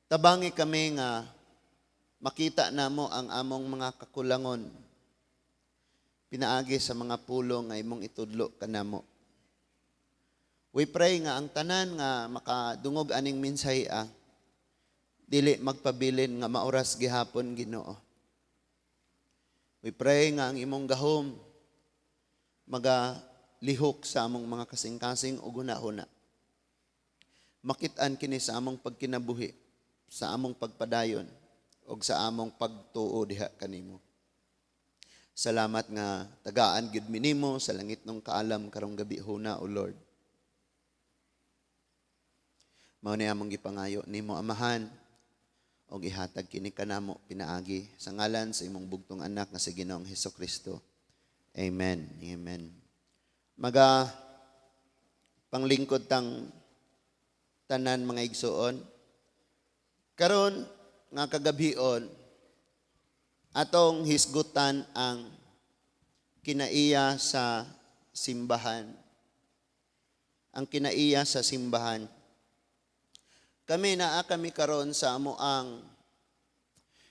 Tabangi kami nga makita namo ang among mga kakulangon pinaagi sa mga pulong nga imong itudlo kanamo. We pray nga ang tanan nga makadungog aning mensahe dili magpabilin nga maoras gihapon, Ginoo. We pray nga ang imong gahom maga lihok sa among mga kasing-kasing ug hunahuna. Makit-an kini sa among pagkinabuhi, sa among pagpadayon ug sa among pagtuo diha kanimo. Salamat nga tagaan gyud mi nimo sa langitnong kaalam karong gabihona, O Lord. Mao ni among gipangayo nimo, Amahan, ug ihatag kini kanamo pinaagi sa ngalan sa imong bugtong anak nga si Ginoong Hesukristo. Amen. Amen. Maga panglingkod tang tanan, mga igsuon. Karon nga kagabhion, atong hisgutan ang kinaiya sa simbahan. Ang kinaiya sa simbahan. Kami naa kami karon sa amo ang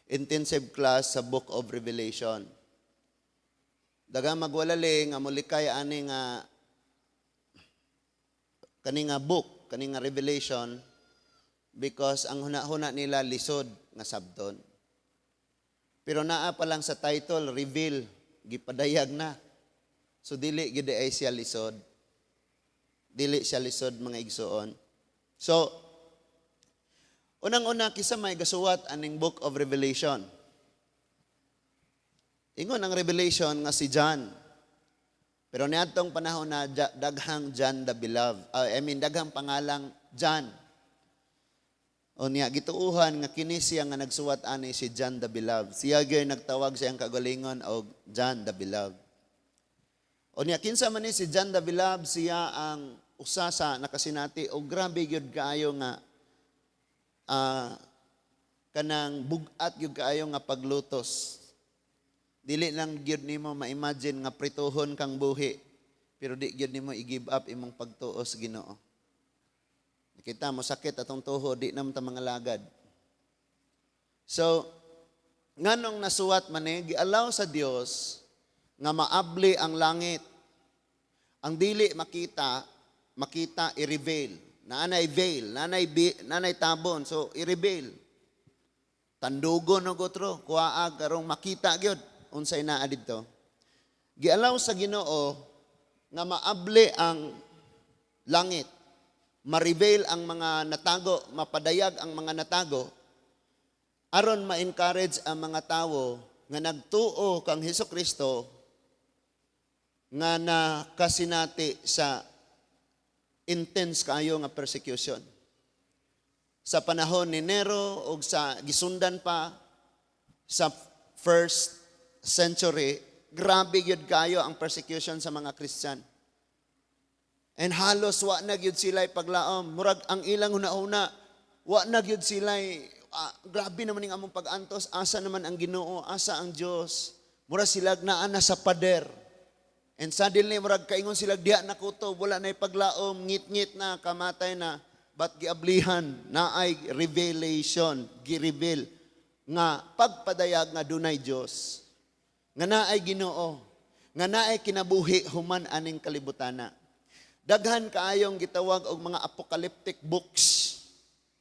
intensive class sa Book of Revelation. Daghang magwalali nga mulikay ani nga kani nga book, kani nga Revelation, because ang huna-huna nila lisod nga sabton. Pero naa pa lang sa title, reveal, gipadayag na. So dili gid ay siya lisod. Dili siya lisod, mga igsuon. So unang-una, kinsa may gasuwat aning Book of Revelation? Ingon ang Revelation nga si John. Pero niadtong panahon na daghang John the Beloved. I mean, daghang pangalang John. O niya, gituuhan nga kini siya nga nagsuwat ani si John the Beloved. Siya gyud nagtawag siyang kagalingon og John the Beloved. O niya, kinsa man ni si John the Beloved? Siya ang usa sa nakasinati og grabe gyud kaayo nga kanang bugat gyud kaayo nga paglutos. Dili lang gyud nimo ma-imagine nga prituhon kang buhi, pero di gyud nimo i-give up imong pagtuo sa Ginoo. Kita mo sakit atong tuho, di naman ta mga lagad. So, nganong nasuwat man eh, gialaw sa Dios nga maabli ang langit. Ang dili makita, makita, i-reveal. Naanay veil, naanay tabon, so i-reveal. Tandugon og otro, kuhaa karong makita gyud unsay naa didto. Gialaw sa Ginoo nga maabli ang langit, ma-reveal ang mga natago, mapadayag ang mga natago, aron ma-encourage ang mga tawo nga nagtuo kang Hesus Kristo nga nakasinati sa intense kaayo nga persecution. Sa panahon ni Nero o sa gisundan pa sa first century, grabe gyud kayo ang persecution sa mga Christian. And halos wa na gyud sila paglaom. Murag ang ilang huna-huna, wa na gyud sila, grabe naman ning among pag-antos, asa naman ang Ginoo, asa ang Dios? Mura sila naa na sa pader. And suddenly, murag kaingon sila, diha na kutob, wala na paglaom, ngit-ngit na, kamatay na. But giablihan, naay revelation, gi-reveal, nga pagpadayag nga dunay Dios, nga naay Ginoo, nga naay kinabuhi human aning kalibutana. Daghan kaayong gitawag og mga apocalyptic books.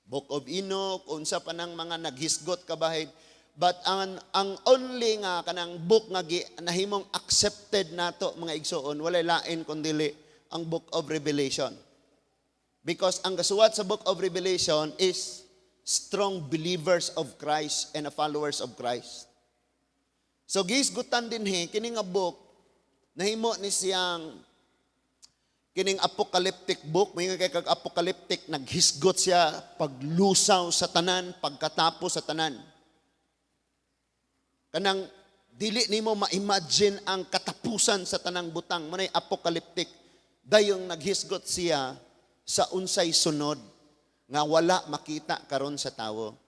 Book of Enoch, unsa pa nang mga naghisgot kabahin. But ang only nga kanang book nga nahimong accepted nato, mga igsuon, walay lain kundili ang Book of Revelation. Because ang gasuwat sa Book of Revelation is strong believers of Christ and followers of Christ. So gihisgutan din he kini nga book nahimo ni siyang kining apocalyptic book, may kay kag apocalyptic, naghisgot siya paglusaw sa tanan, pagkatapos sa tanan. Kanang dili nimo ma-imagine ang katapusan sa tanang butang, manay apocalyptic. Dayong naghisgot siya sa unsay sunod nga wala makita karon sa tawo.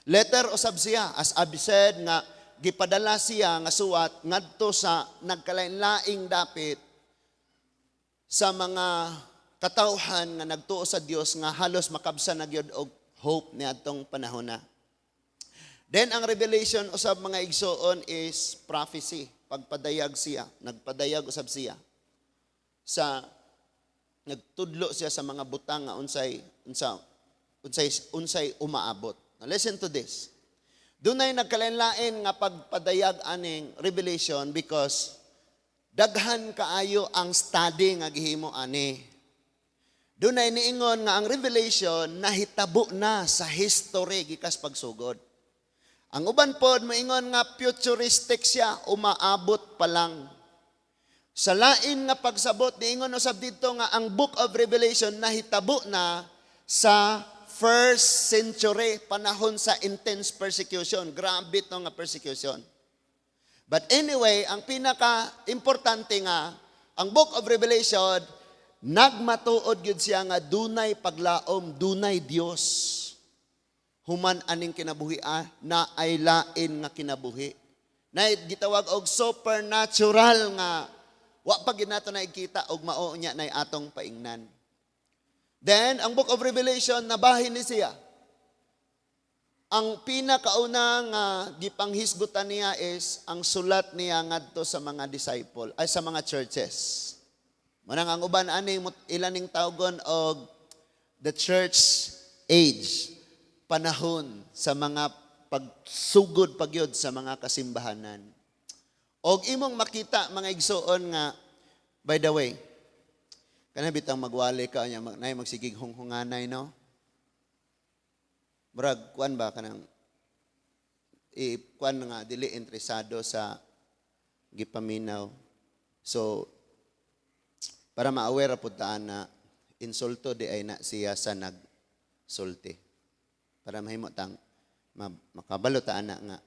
Letter usab siya, as I've said, nga gipadala siya nga suwat ngadto sa nagkalain-laing dapit sa mga katawhan nga nagtuo sa Dios nga halos makabsa na gyud og hope niadtong panahon na. Then ang Revelation usab, mga igsoon, is prophecy, pagpadayag siya, nagpadayag usab siya sa nagtudlo siya sa mga butang nga unsay unsa unsay unsay umaabot. Now listen to this. Dunay nagkalain-lain nga pagpadayag aning Revelation because daghan kaayo ang study nga gihimo ani. Dunay niingon nga ang Revelation nahitabo na sa history gikas pagsugod. Ang uban pod moingon nga futuristic siya, umaabot pa lang. Sa lain nga pagsabot, niingon usab didto nga ang Book of Revelation nahitabo na sa first century, panahon sa intense persecution. Grabe to nga persecution. But anyway, ang pinaka-importante nga, ang Book of Revelation, nagmatuod gyud siya nga dunay paglaom, dunay Dios. Human aning kinabuhi na ay lain nga kinabuhi. Na gitawag og supernatural nga wa pa gyud nato nakikita og mao nya nay atong paingnan. Then, ang Book of Revelation, nabahin ni siya. Ang pinakauna nga gipanghisgutan niya is ang sulat niya ngadto sa mga disciple, ay sa mga churches. Manang ang uban ani ilaning tawgon og the church age, panahon sa mga pagsugod pagyod sa mga kasimbahanan. Og imong makita, mga igsoon, nga by the way, kana bitang magwali ka niya nay magsigig hunghunganay, no? Murag kuan ba, kanang i kuan nga dili interesado sa gipaminaw. So para ma-aware pud ta na insulto di ay na siya sa nagsulti. Para mahimo tang makabalo ta ana nga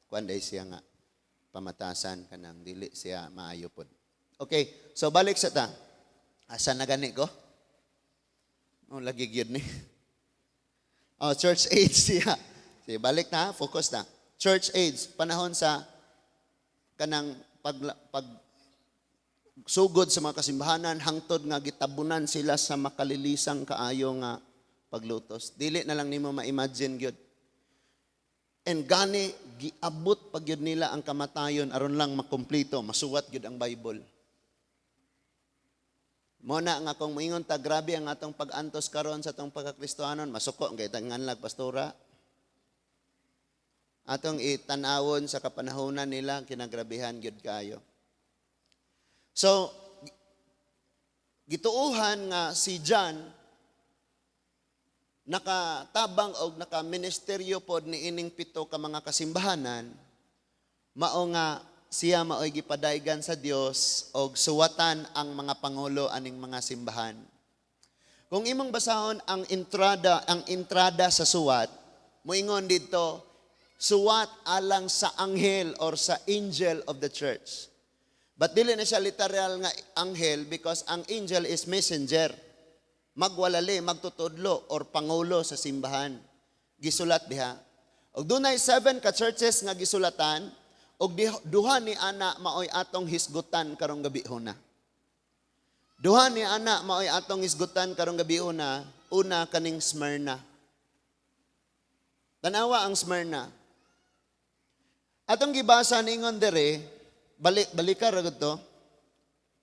kuan day siya nga pamatasan, kanang dili siya maayo pod. Okay, so balik sa ta. Asa na gani ko? Oh, lagi gyud ni. Oh, church age siya. Sige, balik na, focus na. Church age, panahon sa kanang pag sugod sa mga kasimbahanan hangtod nga gitabunan sila sa makalilisang kaayo nga paglutos. Dili na lang nimo ma-imagine gyud. And gani giabot pag gyud nila ang kamatayon aron lang makumplito, masuwat gyud ang Bible. Mo na nga kung moingon ta grabe ang atong pag-antos karon sa atong pagkakristohanon, masuko ang kay nganlag pastora. Atong itan-awon sa kapanahonan nila, kinagrabihan gyud kayo. So, gituuhan nga si John nakatabang og naka-ministeryo pod ni ining pito ka mga kasimbahanan, mao nga siya maoy gipadaygan sa Dios og suwatan ang mga pangulo aning mga simbahan. Kung imong basahon ang entrada sa suwat, moingon didto, "Suwat alang sa anghel or sa angel of the church." But dili na siya literal nga anghel because ang angel is messenger. Magwalali, magtutudlo or pangulo sa simbahan. Gisulat diha. Og dunay seven ka churches nga gisulatan og duha ni ana maoy atong hisgutan karong gabi huna. Duha ni ana maoy atong hisgutan karong gabi huna, una kaning Smyrna. Tanawa ang Smyrna. Atong gibasa ningon dere, balik balika ra gud to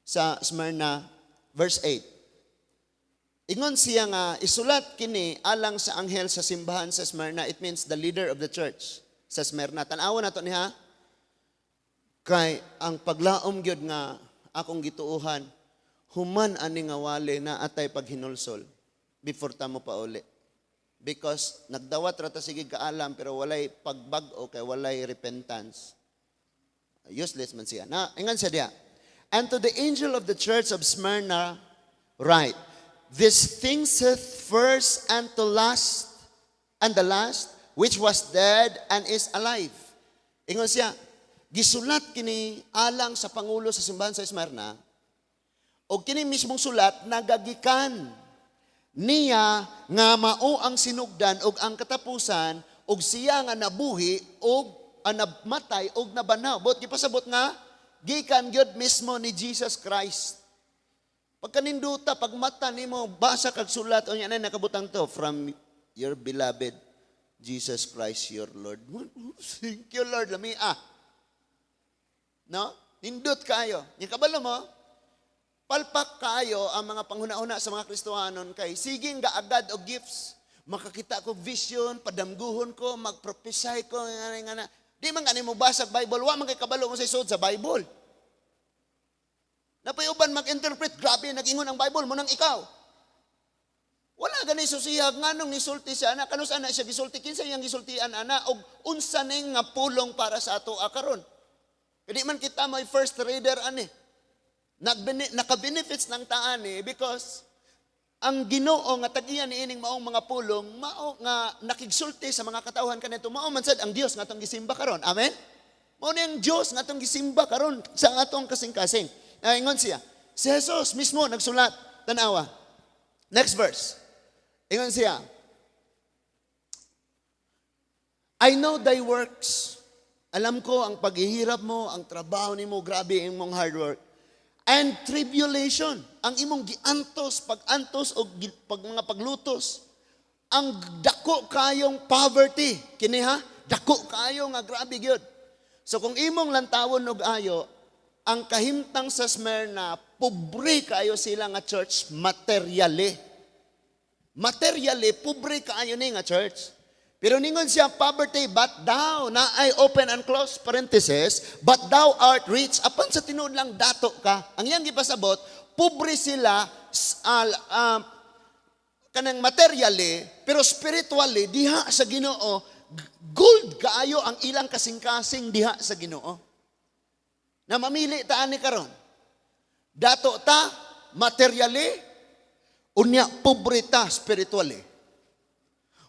sa Smyrna verse 8. Ingon siya nga isulat kini alang sa anghel sa simbahan sa Smyrna. It means the leader of the church sa Smyrna. Tan-awa nato niya. Kay ang paglaom gyud nga akong gituohan, human ani nga wali na atay paghinulsol before ta mo pauli. Because nagdawat ra ta sige kaalam pero walay pagbag-o kay walay repentance. Useless man siya. Na, ingon siya diya. "And to the angel of the church of Smyrna, write, This thing saith first and to last, and the last, which was dead and is alive." Ingon siya, gisulat kini alang sa pangulo sa simbahan sa Smyrna, o kini mismong sulat nagagikan niya nga mao ang sinugdan og ang katapusan og siya nga nabuhi og namatay og nabanaw. But gipasabot nga gikan gyud mismo ni Jesus Christ. Pagkaninduta, pag mata nimo, basa kag sulat, unya na nakabutang to from Your beloved Jesus Christ your Lord. Thank you, Lord. Lami ah. No? Nindot kayo. Yung kabalo mo, palpak kayo ang mga panghuna-huna sa mga Kristohanon kay siging gaagad og gifts. Makakita ko vision, padamguhon ko, magprophesy ko, nga nga nga. Di man gani mo basag Bible, wa man kay kabalo mo sa isod sa Bible. Napay uban mag-interpret, grabe, nag-ingon ang Bible, mo nang ikaw. Wala gani susihag nganong nisulti siya ana, kanus ana siya gisulti, kinsa iyang gisultian ana og unsa ning nga pulong para sa ato karon. Di man kita may first reader ani. Naka-benefits ng taani because ang Ginoo nga tag-iya ni ining maong mga pulong mao nga nakigsulti sa mga katawhan kanito, mao man sad ang Dios nga atong gisimba karon. Amen. Mao ni ang Dios nga atong gisimba karon sa atong kasing-kasing. Ay, ingon siya. Si Jesus mismo nagsulat. Tanawa. Next verse. Ingon siya, "I know thy works." Alam ko ang paghihirap mo, ang trabaho nimo, grabe imong hard work. "And tribulation," ang imong giantos, pag-antos o pag mga paglutos. Ang dako kayong poverty, kini ha, dako kayo nga grabe gyud. So kung imong lantawon og ayo, ang kahimtang sa Smyrna, pobre kayo sila nga church materially. Materially, pobre kaayo ni nga church. Pero ningon siya, poverty, but thou, na ay open and close parenthesis, "but thou art rich," apan sa tinuod lang dato ka. Ang iyang gipasabot, pobre sila kanang materially, pero spiritually, diha sa Ginoo, gold kaayo ang ilang kasing-kasing diha sa Ginoo. Na mamili ta ani karon. Dato ta materially, unya pobre ta spiritually.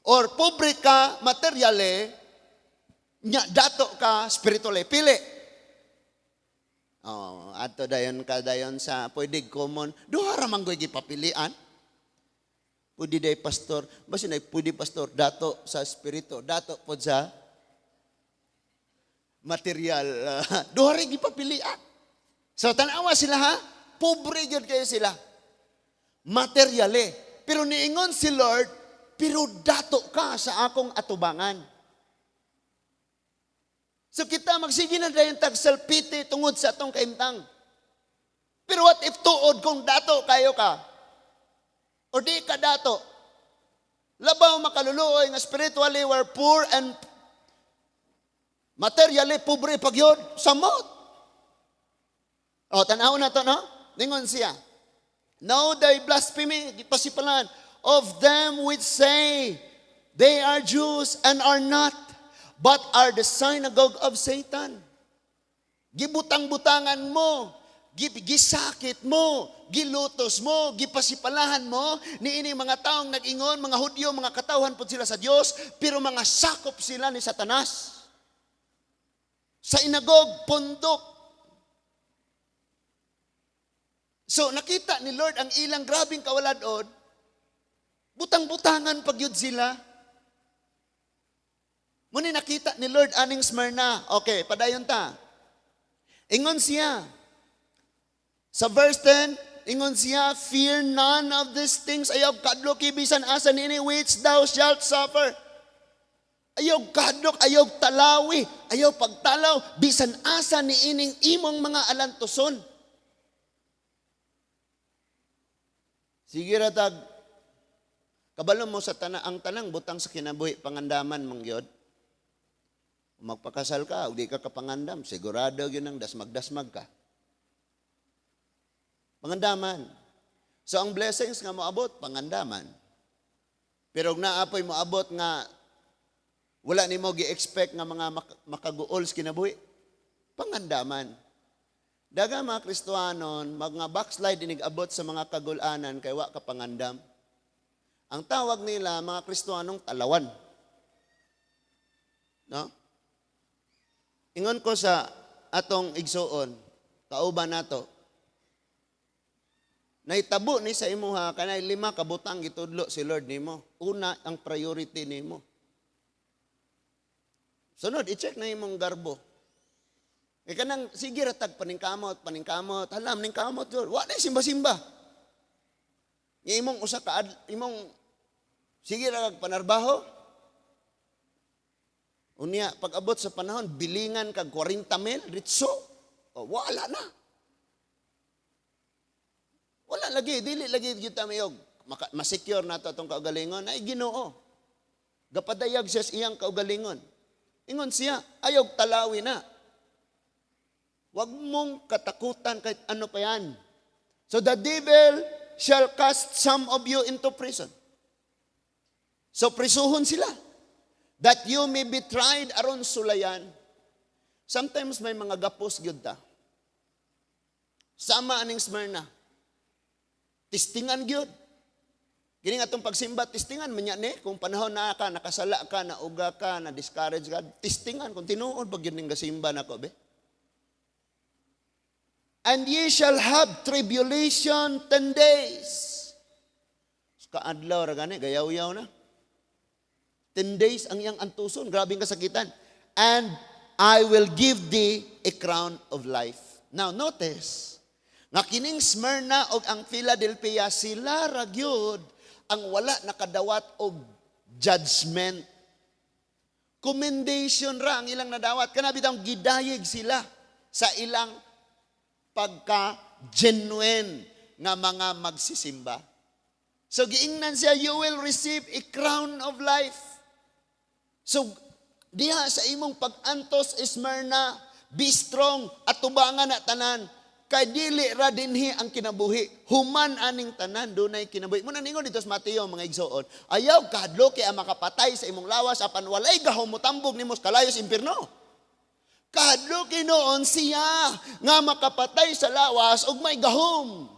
Or pobre ka materially, nya dato ka spiritually. Pili. Oh, ato dayon ka dayon sa pwede common. Duha ra man goy gipapilian. Pwede day pastor, basin ay pwede pastor dato sa espiritu, dato pod sa material. Duha ra gipapilian. So tanawa sila ha, pobre gyud kayo sila. Materially. Pero niingon si Lord, "Pero dato ka sa akong atubangan." So kita magsige na dayon tag self-pity tungod sa atong kahimtang. Pero what if tuod kung dato kayo ka? O di ka dato? Labaw makaluluoy nga spiritually we're poor and materially pobre pag yun, samot. O, tanaw na to, no? Ningon siya, "Know thy blasphemy," gipasipalan, "of them which say they are Jews and are not, but are the synagogue of Satan." Gibutang-butangan mo, gisakit mo, gilutos mo, gipasipalahan mo, niini mga taong nag-ingon, mga Hudyo, mga katawhan po sila sa Dios, pero mga sakop sila ni Satanas. Sa inagog, pundok. So nakita ni Lord ang ilang grabing kawaladod, butang-butangan pag yun sila. Muni nakita ni Lord aning Smyrna. Okay, padayon ta. Ingon siya sa verse 10, ingon siya, "Fear none of these things." Ayaw kadlok bisan asa nini which thou shalt suffer. Ayaw kadlok, ayaw talawi, ayaw pagtalaw, bisan asa ni ining imong mga alantuson. Sige ra tag kabalo mo sa tana, ang tanang butang sa kinabuhi pangandaman mong gyud. Magpakasal ka, ug di ka kapangandam, sigurado gyud nang dasmag-dasmag ka. Pangandaman. So ang blessings nga moabot, pangandaman. Pero og naapoy moabot nga wala nimo gi-expect nga mga makaguol sa kinabuhi, pangandaman. Daga mga Kristohanon, mga backslide inig abot sa mga kagulanan kay wa ka pangandam. Ang tawag nila mga Kristohanong talawan. No? Ingon ko sa atong igsuon, kauban nato. Naitabo ni sa imuha kanay lima ka butang gitudlo si Lord nimo. Una, ang priority nimo. Sunod, i-check na imong garbo. E kanang sige ra tag paningkamot, paningkamot, halam ningkamot jud. Wa na simba-simba. Nga imong usa ka imong Sige ra kag panarbaho. Unya, pag abot sa panahon, bilingan kag 40 mil, ritso. O, wala na. Wala lagi, dili lagi kita mayog. Ma-secure nato atong kaugalingon, ay Ginoo. Gapadayag siya sa iyang kaugalingon. Ingon siya, ayaw talawi na. Huwag mong katakutan kahit ano pa yan. So the devil shall cast some of you into prison. So prisuhon sila. That you may be tried, aron sulayan. Sometimes may mga gapos gyud ta. Sama aning Smyrna. Testingan gyud. Kini nga atong pagsimba, testingan man ni kung panahon na ka, nakasala ka, nauga ka, na discourage ka, testingan kung tinuod ba gyud ning gasimba nako be. And ye shall have tribulation 10 days. Kaadlaw ra gani, gayaw-yaw na. 10 days ang iyang antuson, grabe ang kasakitan. And I will give thee a crown of life. Now notice, nga kining Smyrna og ang Philadelphia, sila ra gyud ang wala nakadawat og judgment. Commendation ra ang ilang nadawat. Kana bitang gidayeg sila sa ilang pagka genuine nga mga magsisimba. So giingnan siya, "You will receive a crown of life." So diha sa imong pag-antos, Smyrna, be strong at tubangan na tanan. Kay dili ra dinhi ang kinabuhi. Human aning tanan dunay kinabuhi. Muna ningon dito sa Mateo, mga igsoon, ayaw kahadloki ang makapatay sa imong lawas apan walay gahom motambog nimo sa kalayo sa impierno. Kahadloki noon siya nga makapatay sa lawas ug may gahom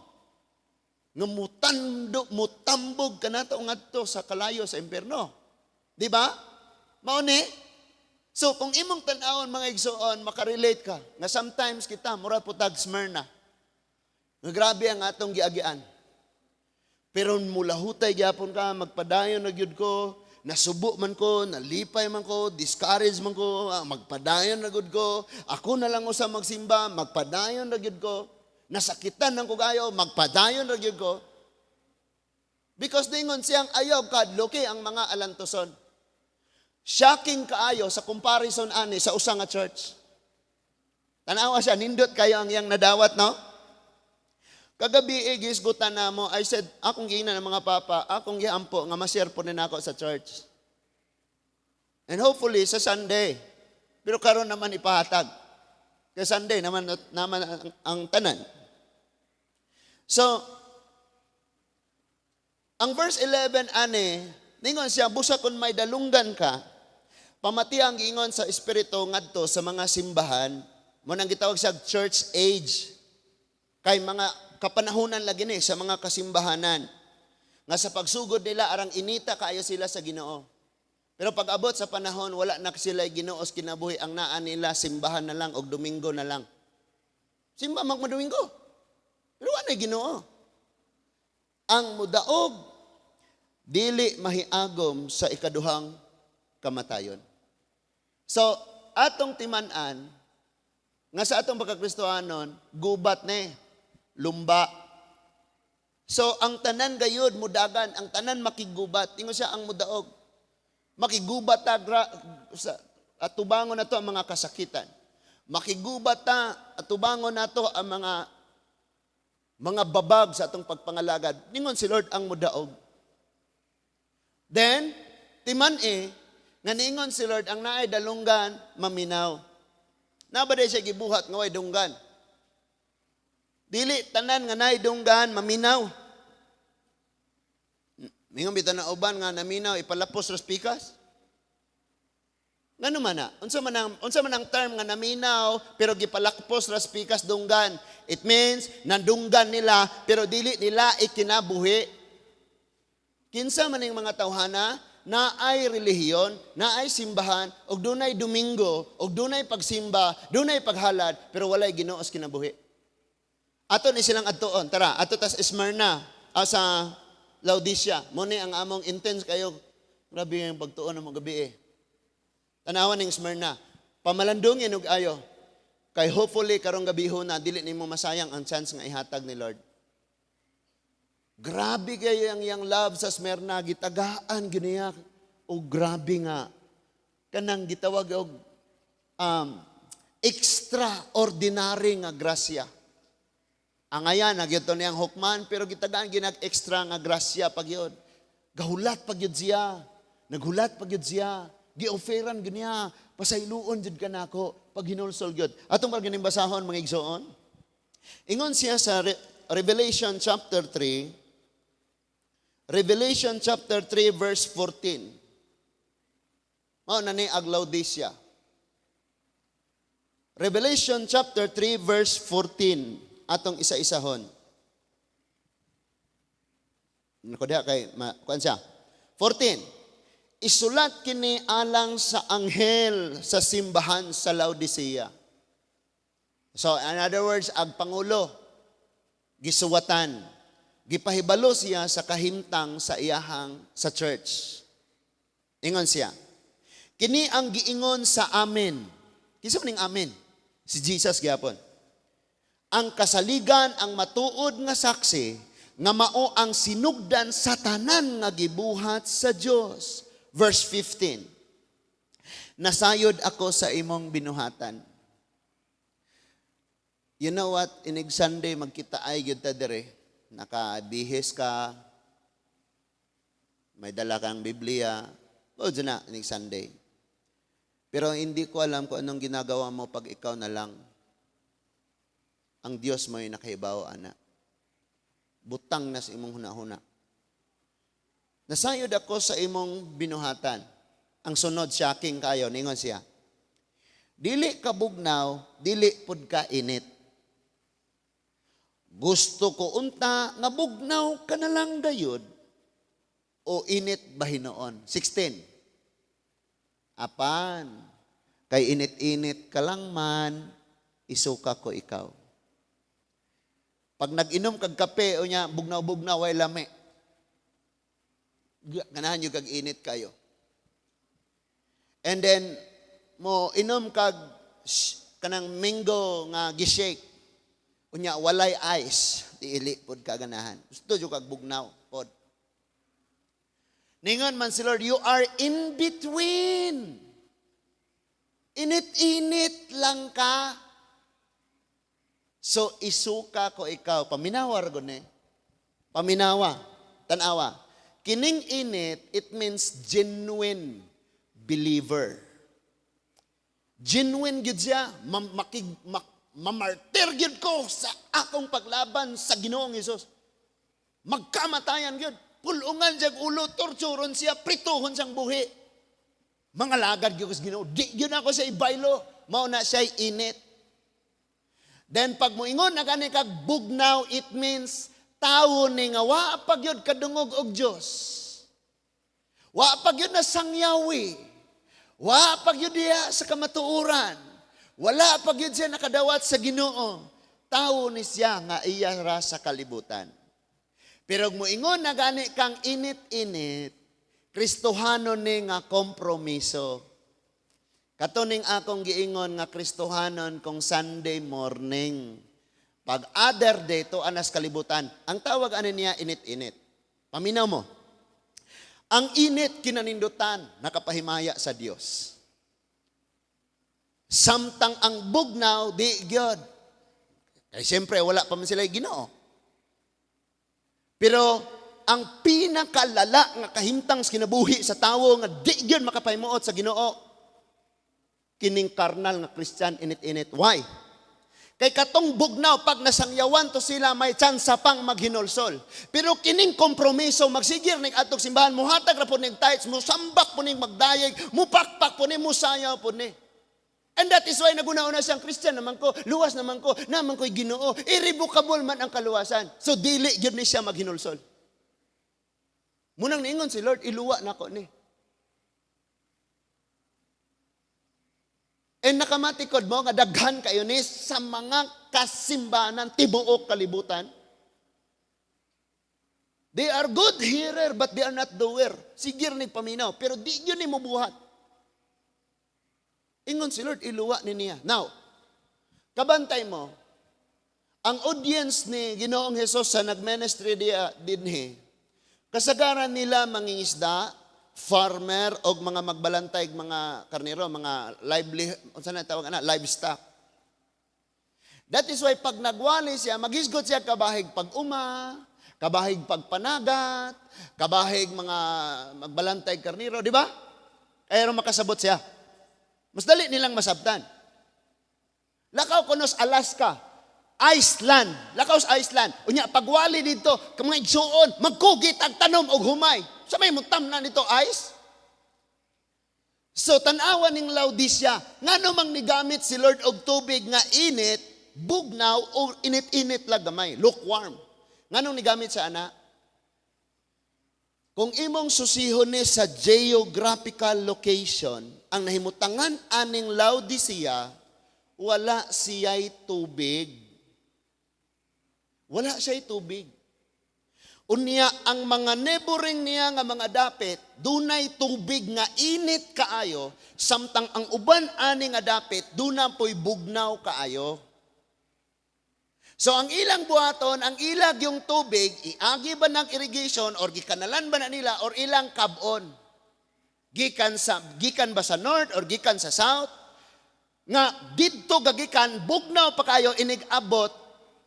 nga mutando, mutambog kanato ngadto sa kalayo sa impierno. Di ba? Mao ni. So kung imong tan-awon, mga igsoon, makarelate ka nga sometimes kita mura po tag Smyrna. Nga grabe ang atong giagian. Pero mulahutay gyapon ka, magpadayon na gyud ko, nasubo man ko, nalipay man ko, discourage man ko, magpadayon na gyud ko, ako na lang usa magsimba, magpadayon na gyud ko, nasakitan ng kugayo, magpadayon na gyud ko. Because dingon siyang ayaw kadloki ang mga alantoson. Shocking kaayo sa comparison ani sa usa nga church. Tanawa siya, nindot kayo ang iyang nadawat, no? Kagabi, gisgutan na mo, I said, akong giingnan ng mga papa, akong giampo nga ma-share po ni nako sa church. And hopefully, sa Sunday. Pero karon naman ipahatag. Kay Sunday naman, naman ang tanan. So, ang verse 11 ani, ningon siya, busa kung may dalunggan ka, pamati ang giingon sa Espiritu ngadto sa mga simbahan, mo nang gitawag siya church age. Kay mga kapanahunan lagi ni sa mga kasimbahanan. Nga sa pagsugod nila arang inita kaayo sila sa Ginoo. Pero pag abot sa panahon, wala na sila Ginoo sa kinabuhi, ang naa nila simbahan na lang og Domingo na lang. Simba mag Domingo. Pero wala na Ginoo. Ang mudaog dili mahiagom sa ikaduhang kamatayon. So, atong timan-an nga sa atong pagkakristohanon, gubat ni, lumba. So, ang tanan gayud mudagan, ang tanan makigubat. Ingon siya ang mudaog. Makigubat ta sa atubangon nato ang mga kasakitan. Makigubat ta atubangon nato ang mga babag sa atong pagpangalagad. Ningon si Lord ang mudaog. Then, timan e, nga niingon si Lord, ang naay dalunggan, maminaw. Naa ba siya gibuhat nga way dunggan? Dili tanan nga naay dunggan, maminaw. Mingon bitaw na uban nga naminaw, ipalapos ra pikas. Ngano man na? Unsa man ang term nga naminaw pero gipalakpos ra pikas dunggan? It means nandunggan nila pero dili nila ikinabuhi. Kinsa man ning mga tawhana naay relihiyon, naay simbahan, ug dunay Domingo, ug dunay pagsimba, dunay paghalad, pero walay Ginoo sa kinabuhi? Ato ni silang adtuon. Tara, ato tas Smyrna, sa Laodicea. Mo ni ang among intense kayo. Grabe yung pagtuon ng mga gabi eh. Tanawan ning Smyrna. Pamalandungin og ayo. Kay hopefully karong gabi na dili nimo masayang ang chance nga ihatag ni Lord. Grabe kayo ang iyang love sa Smyrna, gitagaan gyud niya og grabe nga kanang gitawag og extraordinary nga grasya. Ang ayan, nagyto niyang hukman, pero gitagaan ginag extra nga grasya pagyod. Gahulat pagyod siya. Naghulat pagyod siya. Gi-offeran gyud niya. Pasayloon jud ka nako pag hinulsol gyud. Atong pag ganing basahon, mga igsoon. Ingon siya sa Revelation chapter 3, Revelation chapter 3 verse 14. Mao na ni ag Laodicea. Revelation chapter 3 verse 14, atong isa-isahon. Nako diha kay ma, kuan siya. 14. Isulat kini alang sa anghel sa simbahan sa Laodicea. So, in other words, ag pangulo gisuwatan. Gipahibalo siya sa kahimtang sa iyahang sa church. Ingon siya. Kini ang giingon sa Amen. Kinsa man ning Amen? Si Jesus gyapon. Ang kasaligan, ang matuod nga saksi, nga mao ang sinugdan sa tanan nga gibuhat sa Dios. Verse 15. Nasayod ako sa imong binuhatan. You know what? Inig Sunday magkita ay gyud ta dire. Nakabihis ka. May dala kang Biblia. O na inig Sunday. Pero hindi ko alam kung anong ginagawa mo pag ikaw na lang. Ang Diyos mo ay nakahibaw, ana. Butang na sa imong hunahuna. Nasayod ako sa imong binuhatan. Ang sunod, shocking kayo, ningon siya. Dili ka bugnaw, dili pud ka init. Gusto ko unta nga bugnaw ka na lang gayud o init ba hinuon. 16. Apan, kay init-init ka lang man, isuka ko ikaw. Pag nag-inom kag kape o nya bugnaw-bugnaw way lami. Ganahan gyud kag init kayo. And then mo inom kag kanang mango nga gi-shake. Unya walay ice, dili pod ka ganahan. Gusto jud kag bugnaw pod. Ningon man si Lord, you are in between. Init-init lang ka. So isuka ko ikaw. Paminawa ra gud ni. Paminawa. Tanawa. Kining init, it means genuine believer. Genuine gyud siya. Mamartir gyud ko sa akong paglaban sa Ginoong Hesus. Magkamatayan gyud. Pulungan siya ulo, torturon siya, prituhon siyang buhi. Mga lagad gyud ko sa Ginoo. Di gyud ako sa ibaylo. Mao na siya init. Then pag moingon na gani kag bugnaw, it means tawo ni nga wa pa gyud kadungog og Dios. Wa pa gyud na sangyawi. Wa pa gyud diha sa kamatuoran. Wala pa gyud siya nakadawat sa Ginoo. Tawo ni siya nga iya ra sa kalibutan. Pero kung moingon na gani kang init-init, Kristohano ni nga kompromiso. Kato ning akong giingon nga Kristohanon kung Sunday morning. Pag other day, to anas kalibutan. Ang tawag ani niya, init-init. Paminaw mo. Ang init kinanindutan, nakapahimaya sa Dios. Samtang ang bugnaw, di gyud. Kay siyempre, wala pa man sila Ginoo. Pero ang pinakalala nga kahimtang sa kinabuhi sa tawo nga di gyud makapahimuot sa Ginoo, kining karnal nga Christian, init-init. Why? Kay katong bugnaw, pag nasangyawan to sila, may tsansa pang maghinulsol. Pero kining kompromiso, magsigir ning atog simbahan, muhatag ra po ning tithes, musambak po ning magdayeg, mupakpak po ni, musayaw po ni. And that is why naguna-una siyang Christian naman ko, luwas naman ko, naman ko'y Ginoo, irrevocable man ang kaluwasan. So dili gyud ni siya maghinulsol. Munang niingon si Lord, iluwa nako ni. And nakamatikod mo nga daghan kayo ni sa mga kasimbanan tibuok kalibutan. They are good hearer but they are not doer. Sigir ni paminaw pero di yun ni mubuhat. Ingon si Lord, iluwa ni niya. Now, kabantay mo, Ang audience ni Ginoong Hesus sa nagministry diya dinhi, kasagaran nila mangingisda, farmer og mga magbalantay og mga karnero, mga lively, unsa na tawag ana, livestock. That is why pag nagwali siya, maghisgot siya kabahig pag-uma, kabahig pagpanagat, kabahig mga magbalantay karnero, di ba? Kaya makasabot siya. Mas dali nilang masabtan. Lakaw kuno sa Alaska, Iceland, lakaw sa Iceland. Unya pagwali dito, mga igsuon, magkugit ang tanom og humay. Sa may mutam na nito ice. So tan-awa ning Laodicea, ngano mang nigamit si Lord og tubig nga init, bugnaw o init-init lang gamay, lukewarm? Nganong nigamit sa ana? Kung imong susihon ni sa geographical location, ang nahimutangan aning Laodicea, wala siya'y tubig. Wala siya'y tubig. Unya ang mga neighboring niya nga mga dapit, dunay tubig nga init kaayo, samtang ang uban ani nga dapit, duna po'y bugnaw kaayo. So ang ilang buhaton, ang ilag yung tubig, iagi ba ng irrigation or gikanalan ba na nila or ilang kabon? Gikan ba sa north or gikan sa south? Nga didto gagikan bugnaw pa kayo, inig abot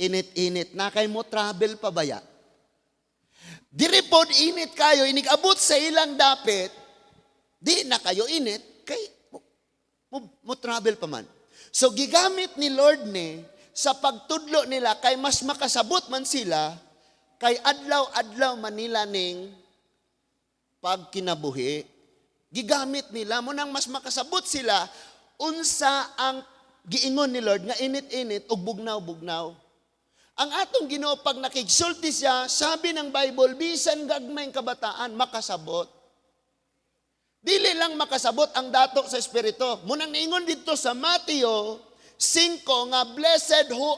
init-init na kay mo travel pa baya. Diri pod init kayo, inig abot sa ilang dapit, di na kayo init kay mo travel pa man. So gigamit ni Lord ni sa pagtudlo nila kay mas makasabot man sila kay adlaw-adlaw man nila ning pagkinabuhi. Gigamit nila mo nang mas makasabot sila unsa ang giingon ni Lord nga init-init ug bugnaw-bugnaw. Ang atong Ginoo, pag nakigsulti siya, sabi ng Bible, bisan gagmayng kabataan makasabot. Dili lang makasabot ang dato sa espiritu. Munang niingon dito sa Matthew 5 nga blessed who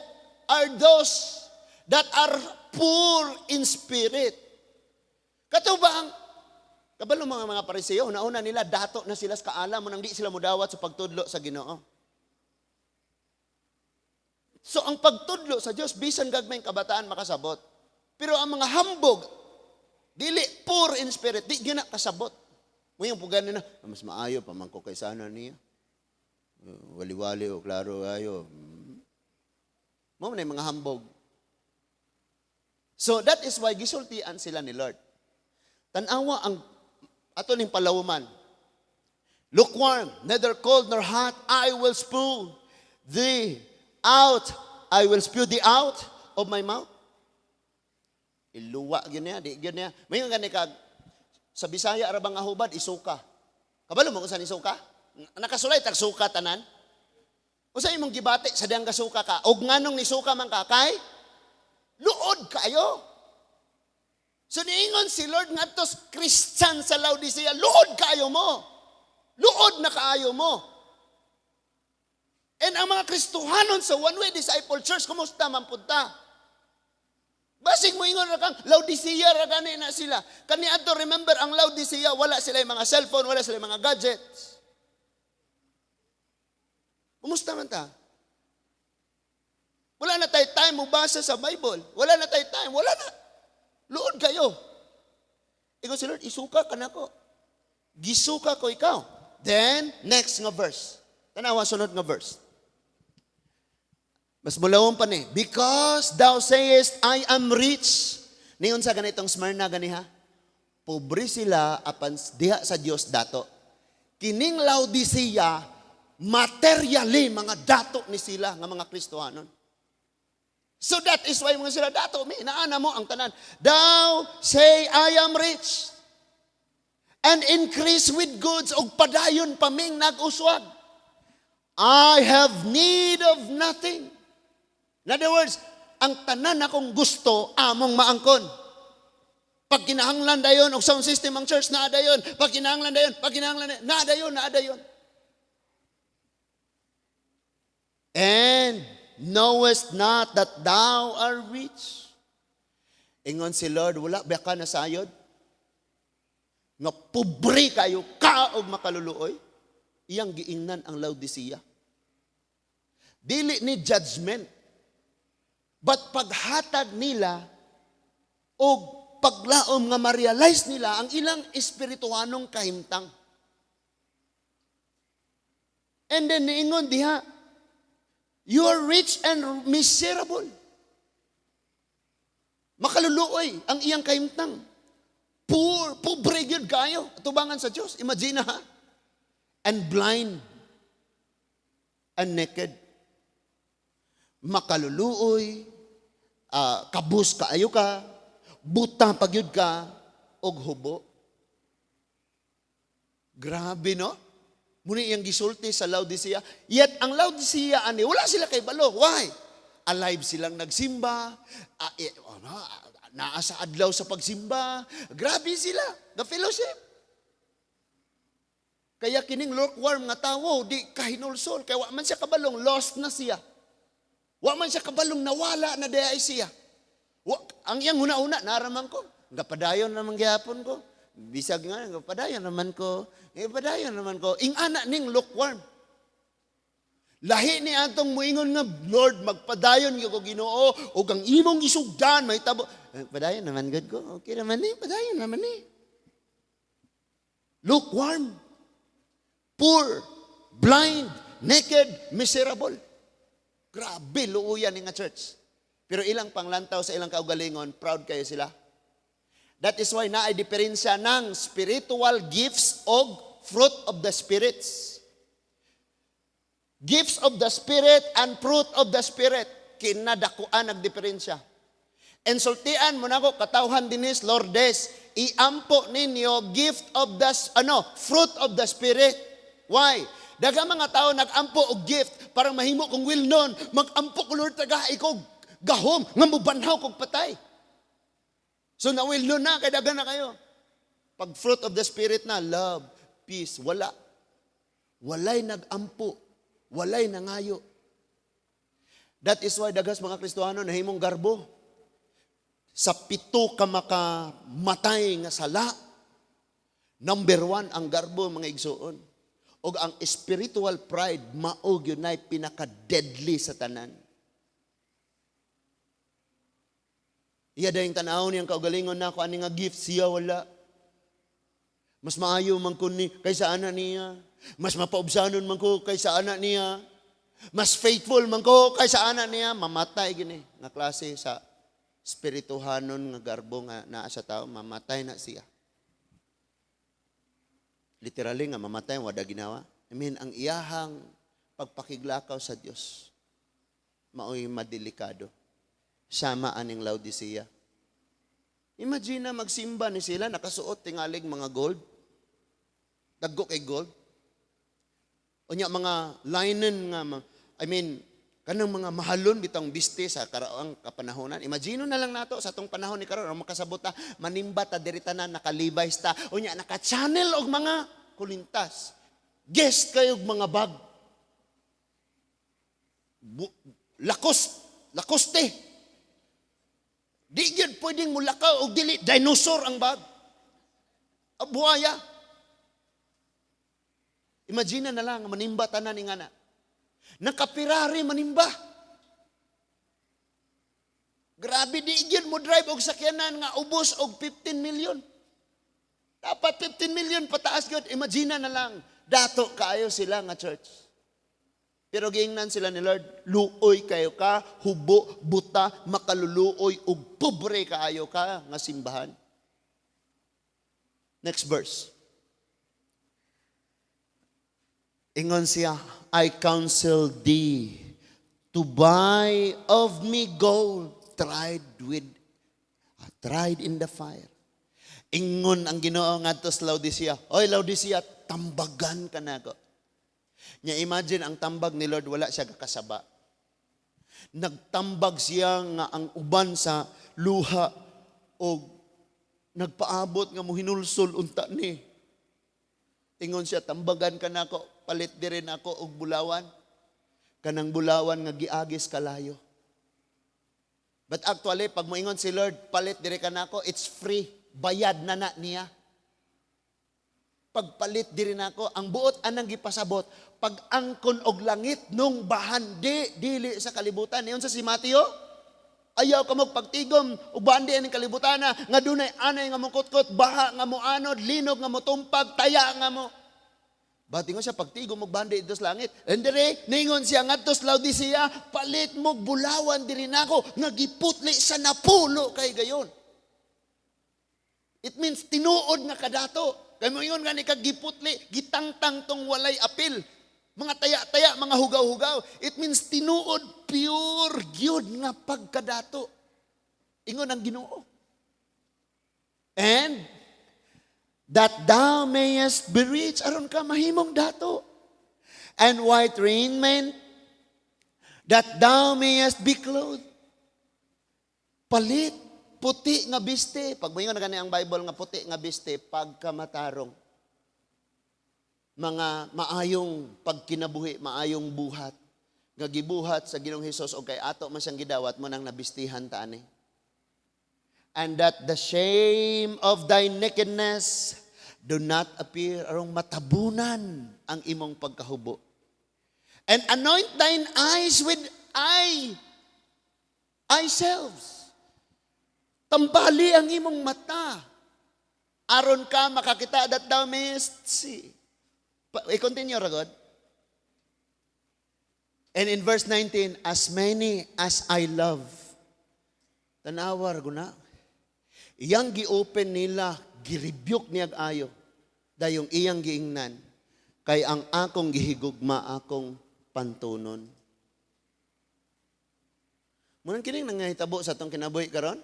are those that are poor in spirit. Kato ba ang kabalo mga Pariseo, nauna nila dato na sila sa kaalam, munang di sila mudawat sa pagtudlo sa Ginoo. So ang pagtudlo sa Dios, bisan gagmayng kabataan makasabot. Pero ang mga hambog, dili poor in spirit, di gyud na kasabot. Mo yung pugan na, "Ah, mas maayo pa man ko kaysa ana niya. Wali-wali o klaro ayo." Mo man yung mga hambog. So that is why gisultian sila ni Lord. Tanawa ang ato ning palawman. "Lukewarm, neither cold nor hot, I will spew thee out. I will spew thee out of my mouth." Iluwa gyud niya, di gyud niya. May gani kag sa Bisaya ra bang nga hubad, isuka. Kabalo mo kung saan isuka? Nakasulay tag suka tanan. Unsa imong gibati sa diyang gasuka ka? Og nganong nisuka man ka kay luod kayo. So niingon si Lord ngadto sa Christian sa Laodicea, "Luod kayo mo. Luod na kaayo mo." And ang mga Kristohanon sa One Way Disciple Church, kumusta man punta? Basig mo ingon ra kang Laodicea ra gani na sila. Kani adto, remember, ang Laodicea, wala sila yung mga cellphone, wala sila yung mga gadgets. Kumusta man ta? Wala na tayo time mo basa sa Bible. Wala na tayo time. Wala na. Luod kayo. Ingon si Lord, "Isuka ka nako. Gisuka ko ikaw." Then, next nga verse. Tanawa sunod nga verse. Mas mulawon pa ni. "Because thou sayest, 'I am rich.'" Niyon sa ganitong Smyrna gani ha. Pobre sila apan diha sa Dios dato. Kining Laodicea, materially mga dato ni sila nga mga Kristohanon. So that is why mga sila dato mi naana mo ang tanan. "Thou say, 'I am rich and increase with goods,' og padayon pa ming nag-uswag. 'I have need of nothing.'" In other words, ang tanan akong gusto among maangkon. Pag kinahanglan dayon og sound system ang church, naa dayon. Pag kinahanglan dayon, pag kinahanglan dayon, naa dayon, naa dayon. "And knowest not that thou art rich." Ingon si Lord, "Wala ba ka nasayod nga pobre kayo ka og makaluluoy?" Iyang giingnan ang Laodicea. Dili ni judgment. But paghatag nila og paglaom nga ma-realize nila ang ilang espirituhanong kahimtang. And then niingon diha, "You are rich and miserable." Makaluluoy ang iyang kahimtang. Poor, pobre gyud kayo. Tubangan sa Dios. Imagine ha. And blind and naked. Makaluluoy, kabus kaayo ka, buta pa gyud ka, og hubo. Grabe, no? Mao ni iyang gisulti sa Laodicea. Yet, ang Laodicea, ani, wala sila kahibalo. Why? Alive silang nagsimba. Ano, naa sa adlaw sa pagsimba. Grabe sila. The fellowship. Kaya kining lukewarm nga tawo, di kahinulsol. Kaya wa man siya kabalong, lost na siya. Wa man siya kabalong, nawala na diay siya. Wa, ang iyang huna-huna, naraman ko. Gapadayon naman gihapon ko. Bisag nga, gapadayon naman ko. Gapadayon naman ko. Ing-ana ning lukewarm. Lahi ni atong muingon nga, "Lord, magpadayon gyud ko, Ginoo, ug ang imong isugdan mahitabo." Eh, padayon naman gud ko. Okay naman ni, padayon naman ni. Lukewarm. Poor, blind, naked, miserable. Grabe, luuyan ni nga church. Pero ilang panglantaw sa ilang kaugalingon, proud kayo sila. That is why naay diferensya ng spiritual gifts og fruit of the spirits. Gifts of the Spirit and fruit of the Spirit. Kinadakuan ang diferensya. Insultian mo na ko, katawhan dinis, Lourdes, iampo ninyo gift of the, ano, fruit of the Spirit. Why? Daghang mga tao nag-ampo og gift para mahimo kong well known. Mag-ampo ko, "Lord, taga ikaw gahom nga mubanhaw kog patay." So na well known na kay daghan na kayo. Pag fruit of the Spirit na, love, peace, wala. Walay nag-ampo, walay nangayo. That is why daghas mga Kristohano nahimong garbo. Sa pito ka makamatay nga sala, number one ang garbo, mga igsuon. Og ang spiritual pride, mao gyud nay pinaka-deadly sa tanan. Iya dayong tanaw niyang kaugalingon na ako ani nga gift, siya wala. Mas maayo man ko ni kaysa ana niya. Mas mapaubsanon man ko kaysa ana niya. Mas faithful man ko kaysa ana niya. Mamatay gini nga klase sa spirituhanon nga garbo nga naa sa tao, mamatay na siya. Literally nga mamatay, wala ginawa. I mean, ang iyahang pagpakiglakaw sa Dios maoy madelikado. Sama aning Laodicea. Imagine na magsimba ni sila, nakasuot tingalig mga gold. Dagko kay gold. Unya mga linen nga, I mean, kanang mga mahalon bitang biste sa karaang kapanahonan. Imagine na lang nato sa atong panahon ni karon, makasabot ta, manimba ta diri tanan naka-Levi's ta. Unya naka-channel og mga kulintas. Guest kayo og mga bag. Lakos, Lacoste. Di gyud pwedeng mulakaw og dili dinosaur ang bag. Buhaya. Imagine na lang manimba tanan ni ngana. Naka-Ferrari manimba. Grabe, di gyud mo drive og sakyanan nga ubos og 15 million. Dapat 15 million pataas gyud. Imagine na lang dato kaayo sila nga church. Pero giingnan sila ni Lord, "Luoy kayo ka, hubo, buta, makaluluoy, ug pobre kaayo ka nga simbahan." Next verse. Ingon siya, "I counsel thee to buy of me gold tried in the fire." Ingon ang Ginoo ngadto sa Laodicea, "Oy Laodicea, tambagan ka nako." Nya imagine ang tambag ni Lord, wala siya kakasaba. Nagtambag siya nga ang uban sa luha og nagpaabot nga mohinulsol unta ni. Ingon siya, "Tambagan ka nako, palit diri nako og bulawan. Kanang bulawan nga giagis kalayo." But actually, pag moingon si Lord, "Palit diri ka nako," it's free. Bayad na na niya. Pagpalit diri nako, ang buot anang gipasabot, pag angkon og langit nung bahandi dili sa kalibutan. Niyon sa si Mateo Ayaw ka pagtigom ug bandi aning kalibutana nga dunay anay nga mokutkot, baha nga moanod, linog nga motumpag, taya nga mo. But ingon siya, pagtigom og bandi dito sa langit. And dire, ningon siya ngadto sa Laodicea, "Palit mo bulawan diri nako nga giputli sa napulo kay gayon." It means tinuod nga kadato. Kay moingon gani kag giputli, gitangtang tong walay apil. Mga taya-taya, mga hugaw-hugaw. It means tinuod, pure gyud nga pagkadato. Ingon ang Ginoo. "And that thou mayest be rich," aron ka mahimong dato. "And white raiment, that thou mayest be clothed." Palit, puti nga biste. Pag moingon na gani ang Bible nga puti nga biste, pagkamatarong. Mga maayong pagkinabuhi, maayong buhat nga gibuhat sa Ginoong Hesus o kay ato man siyang gidawat mo nang nabistihan ta ani. "And that the shame of thy nakedness do not appear," arong matabunan ang imong pagkahubo. "And anoint thine eyes with eye salve." Tambali ang imong mata aron ka makakita, "that thou mayest see." I-continue, Ragod. And in verse 19, "As many as I love." Tanawa guna. Iyang gi-open nila, gi-rebuke niyag ayo. Dayong iyang giingnan, "Kay ang akong gihigugma akong pantunon." Munang kining nangahitabo sa atong kinabuhi karon.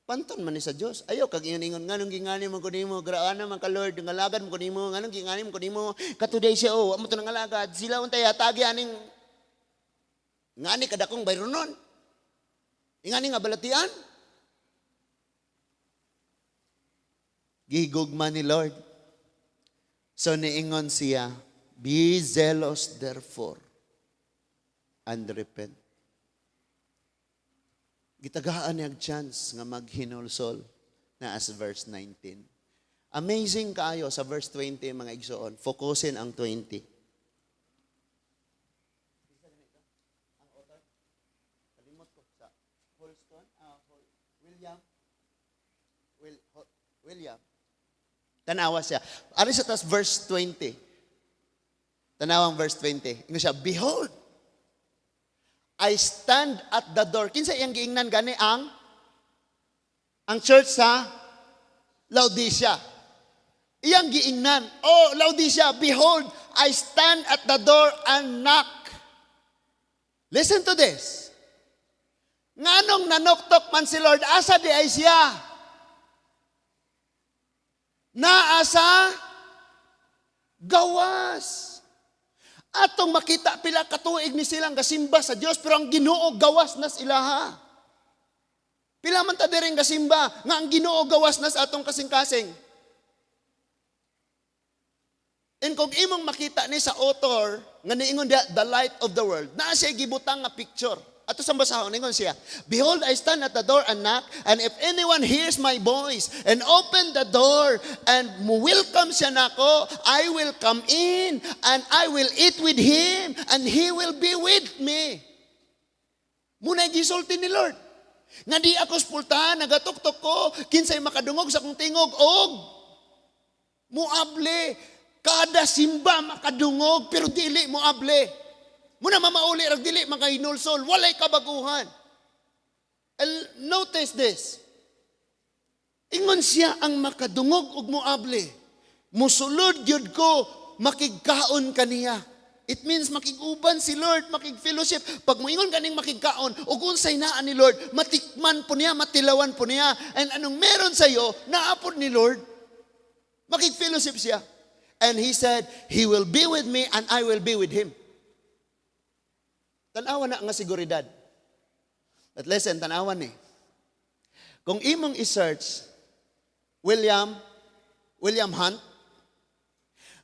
Panton man ni sa Dios. Ayaw kag ingon-ingon, "Nganong gingani mo ko nimo, graana man ka, Lord, ngalagad mo ko nimo, nganong gingani mo ko nimo, katuday siya oh, amo to nangalagad, sila untay hatagi aning ngani kadakong bayronon. Ingani nga balatian." Gihigugma ni Lord. So niingon siya, "Be zealous therefore and repent." Gitagaan niya ang chance nga maghinulsol na as verse 19. Amazing kaayo sa verse 20, mga igsoon. Focusin ang 20. Ang author? Kalimot ko sa Holston, William, William. Tanawa siya. Ari sa tas verse 20. Tanawang verse 20. Ingon siya, "Behold, I stand at the door." Kinsa iyang giingnan gani? Ang church sa Laodicea. Iyang giingnan, "Oh, Laodicea, behold, I stand at the door and knock." Listen to this. Nganong nanoktok man si Lord, asa di ay siya? Naa sa gawas. Atong makita pila katuig ni silang gasimba sa Dios, pero ang Ginoo gawas na sa ilaha. Pila man ta diring gasimba nga ang Ginoo gawas na sa atong kasing-kasing. And kung imong makita ni sa author nga niingon diha, The Light of the World, naa siya gibutang nga picture. Ato sa basahon, ningon siya, "Behold, I stand at the door and knock, and if anyone hears my voice and open the door and welcome siya nako, I will come in and I will eat with him and he will be with me." Muna gisulti ni Lord. Nga di ako spultahan, nagatuktok ko, kinsay makadungog sa akong tingog, og muable. Kada simba makadungog, pero dili moable. Muna mamauli rag dili makahinulsol, walay kabaguhan. And notice this. Ingon siya, ang makadungog og moable, musulod gyud ko, makigkaon kaniya. It means makig-uban si Lord, makig-fellowship. Pag moingon kaning makigkaon, ug unsay naa ni Lord, matikman po niya, matilawan po niya. And anong meron sa iyo, naapod ni Lord. Makig-fellowship siya. And he said, "He will be with me and I will be with him." Tanawa na nga seguridad. But listen, tanawan ni. Kung imong i-search, William Hunt,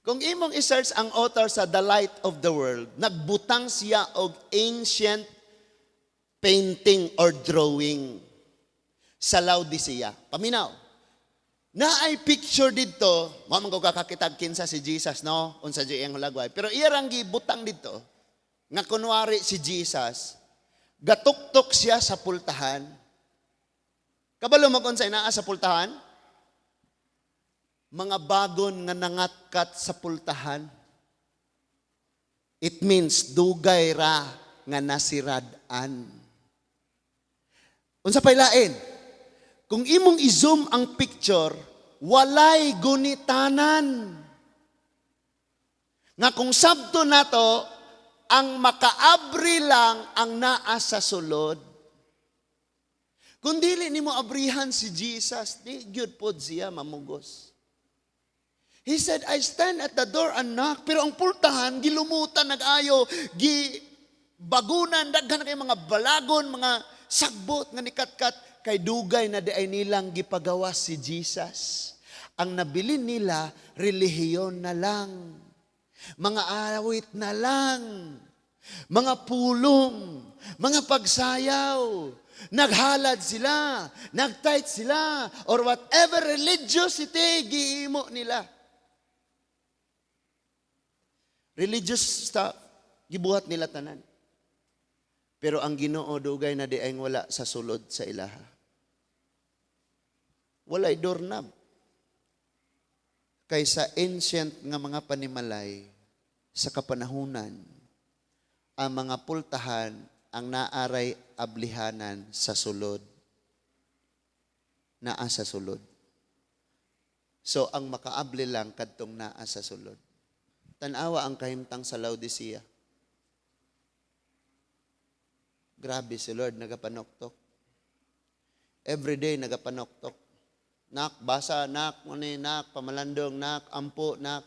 kung imong i-search ang author sa The Light of the World, nagbutang siya og ancient painting or drawing sa Laodicea. Paminaw. Naay picture didto, mo man ko kakakitag kinsa si Jesus, no? Unsa di iyang hulagway. Pero iya rang gibutang didto nga kunwari si Jesus, Gatuktok siya sa pultahan. Kabalo mo kung unsa naa sa pultahan? Mga bagon nga nangatkat sa pultahan. It means dugay ra nga nasirad-an. Unsa pay lain? Kung imong i-zoom ang picture, walay gunitanan. Nga kung sabto nato, ang makaabri lang ang naa sa sulod. Kung dili nimo abrihan si Jesus, di gyud pod siya mamugos. He said, "I stand at the door and knock." Pero ang pultahan, gilumutan nag-ayo, gi bagunan, daghan kay mga balagon, mga sagbot nga nikatkat, kay dugay na di ay nilang gipagawas si Jesus. Ang nabilin nila, relihiyon na lang. Mga awit na lang. Mga pulong, mga pagsayaw. Naghalad sila, nagtithe sila, or whatever religiosity giimo nila. Religious stuff, gibuhat nila tanan. Pero ang Ginoo dugay na di ay wala sa sulod sa ilaha. Walay doorknob. Kay sa ancient nga mga panimalay sa kapanahunan, ang mga pultahan ang naaray ablihanan sa sulod. Naa sa sulod. So ang makaabli lang kadtong naa sa sulod. Tanawa ang kahimtang sa Laodicea. Grabe si Lord, nagapanoktok. Every day nagapanoktok. Nak, basa, nak, muni, nak, pamalandong, nak, ampo, nak.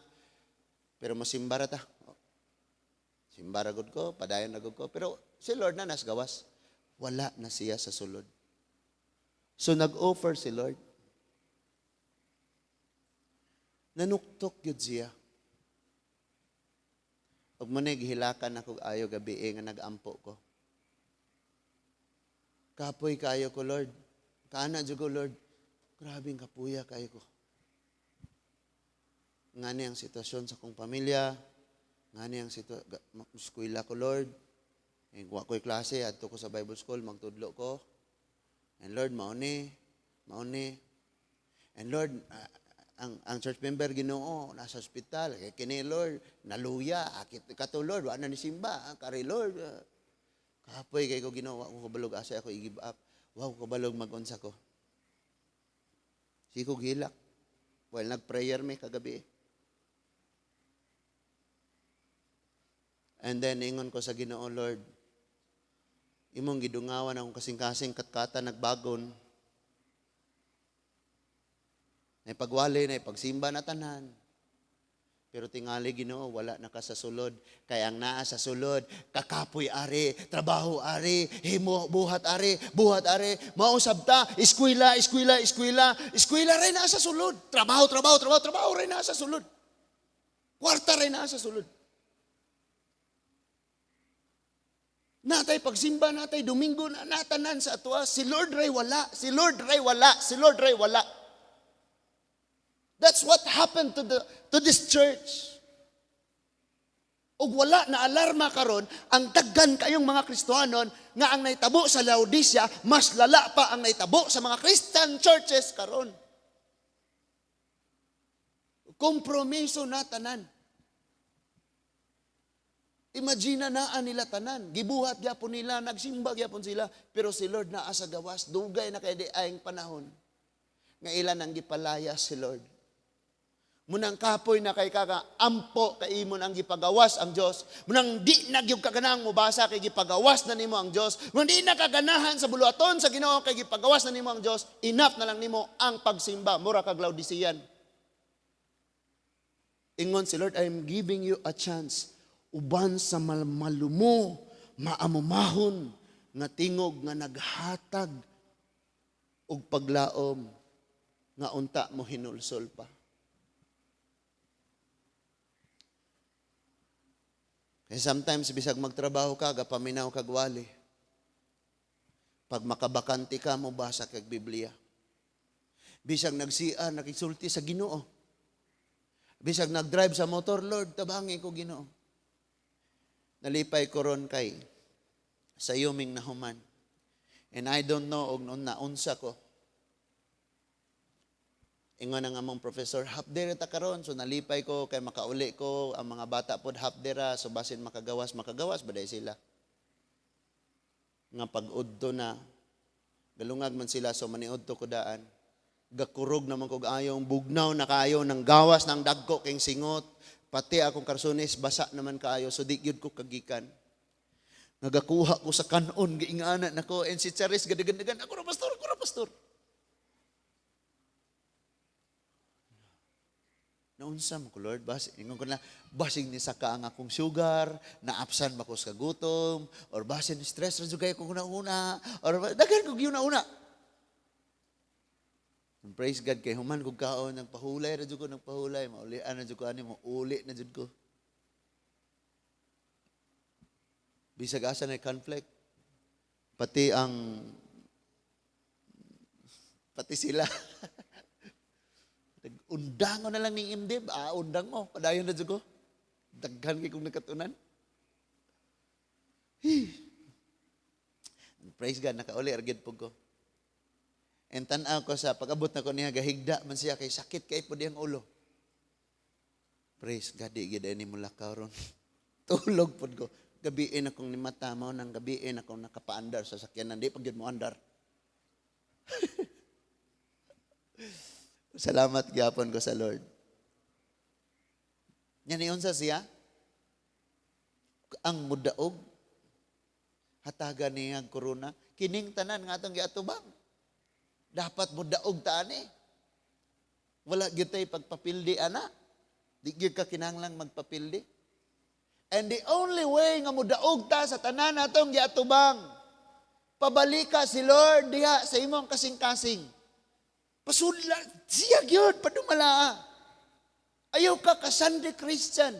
Pero masimbara ta. Simbara gud ko, padayon na gud ko. Pero si Lord na nas gawas. Wala na siya sa sulod. So nag-offer si Lord. Nanuktok yun siya. Ug mo gihilakan ako ayo gabi eh, nga nag-ampo ko. Kapoy kayo ko, Lord. Kaana jud ko, Lord. Grabe ang kapuya kayo ko. Ngani ang sitwasyon sa kong pamilya. Ngani ang sitwasyon, eskwela ko, Lord. Eh, wa ko'y klase, adto ko sa Bible school, magtudlo ko. And Lord, mauni, mauni. And Lord, ang church member Ginoo nasa ospital kay kini Lord naluya akit kato Lord wa na ni simba kari Lord, kapoy kay ko Ginoo, wa ko kabalog asa ako i-give up, wa ko kabalog mag-unsa ko. Sige ko gilak well nag-prayer mi kagabi. And then ingon ko sa Ginoo, "Lord, imong gidungawan akong kasing-kasing katkata nagbagon. Naipagwali, naipagsimba na tanan. Pero tingali Ginoo, wala na ka sa sulod. Kay ang naa sa sulod, kakapoy ari, trabaho ari, himo, buhat ari, mausab ta, eskwela, eskwela, eskwela, eskwela rin naa sa sulod. Trabaho, trabaho, trabaho, trabaho rin naa sa sulod. Kwarta rin naa sa sulod. Natay pagsimba, natay Domingo, na natanan sa atwa, si Lord ray wala, si Lord ray wala, si Lord ray wala." That's what happened to this church. Ug wala na alarma karon ang daghan kayong mga Kristohanon nga ang nahitabo sa Laodicea mas lala pa ang nahitabo sa mga Christian churches karon. Kompromiso na tanan. Imagine naa nila tanan. Gibuhat gyapon nila, nagsimba gyapon sila, pero si Lord naa sa gawas, dugay na kay di ayng panahon nga ilan ang gipalaya si Lord. Munang kapoy na kay kaka ampo kay imo ang gipagawas ang Dios. Munang di na gyud kaganang mobasa kay gipagawas na nimo ang Dios. Munang di na kaganahan sa buluhaton sa Ginoo kay gipagawas na nimo ang Dios. Enough na lang nimo ang pagsimba. Mura kag Laodicean. Ingon si Lord, "I am giving you a chance uban sa malumo, maamumahon nga tingog nga naghatag og paglaom nga unta mo hinulsol pa." Kaya sometimes, bisag magtrabaho ka, gapaminaw kag wali. Pag makabakante ka, mobasa kag Biblia. Bisag nagsiar, nakisulti sa Ginoo. Bisag nagdrive sa motor, "Lord, tabangi ko Ginoo." Nalipay ko ron kay Sayo ming nahuman. And I don't know og noon naunsa ko. Ingon ang among professor, "Half day ra ta karon." So nalipay ko kay makauli ko, ang mga bata pod half day ra, so basin makagawas, makagawas ba diay sila. Nga pag-udto na, galungag man sila, so maniudto ko daan. Gakurog naman kog ayong bugnaw na kaayo nang gawas ng dagko king singot. Pati akong karsunis basa naman kaayo, so di gyud ko kagikan. Nagakuha ko sa kanon, giingana nako and si Charis gadagan-dagan, "Ako ra, pastor, ako ra, pastor." Naunsa mo ko, Lord, bas, ingon ko na, basig ni saka ang akong sugar, naapsan ba ko sa gutom, or basin stress ra jud kaayo ko una, or daghan ko una. And praise God kay human kog kaon, nagpahulay ra jud ko, nagpahulay, maulian na jud ko ani, mauli na jud ko. Bisag asa na conflict, pati sila. Undang na lang ning MD, ah, undang mo, padayon na jud ko. Daghan kay kong nakatunan. Hey. Praise God, nakauli ra gyud pud ko. And tan-aw ko sa pag-abot na ko niya, gahigda man siya kay sakit kay pud iyang ulo. Praise God, di gyud ni mulakaw ron. Tulog pud ko. Gabiin akong ni mata mo nang gabiin akong nakapaandar sa sakyanan, di pag gyud mo andar. Salamat gyapon ko sa Lord. Nya niyon sa siya, ang mudaog, hatagan niya ang korona, kining tanan nga atong giatubang. Dapat mudaog ta ani. Wala gyud tay pagpapildi ana. Di gyud ka kinahanglang magpapildi. And the only way nga mudaog ta sa tanan atong giatubang, pabalika si Lord diha sa imong kasing-kasing. Pasudla, siya gyud, padumala. Ayaw ka ka Sunday Christian.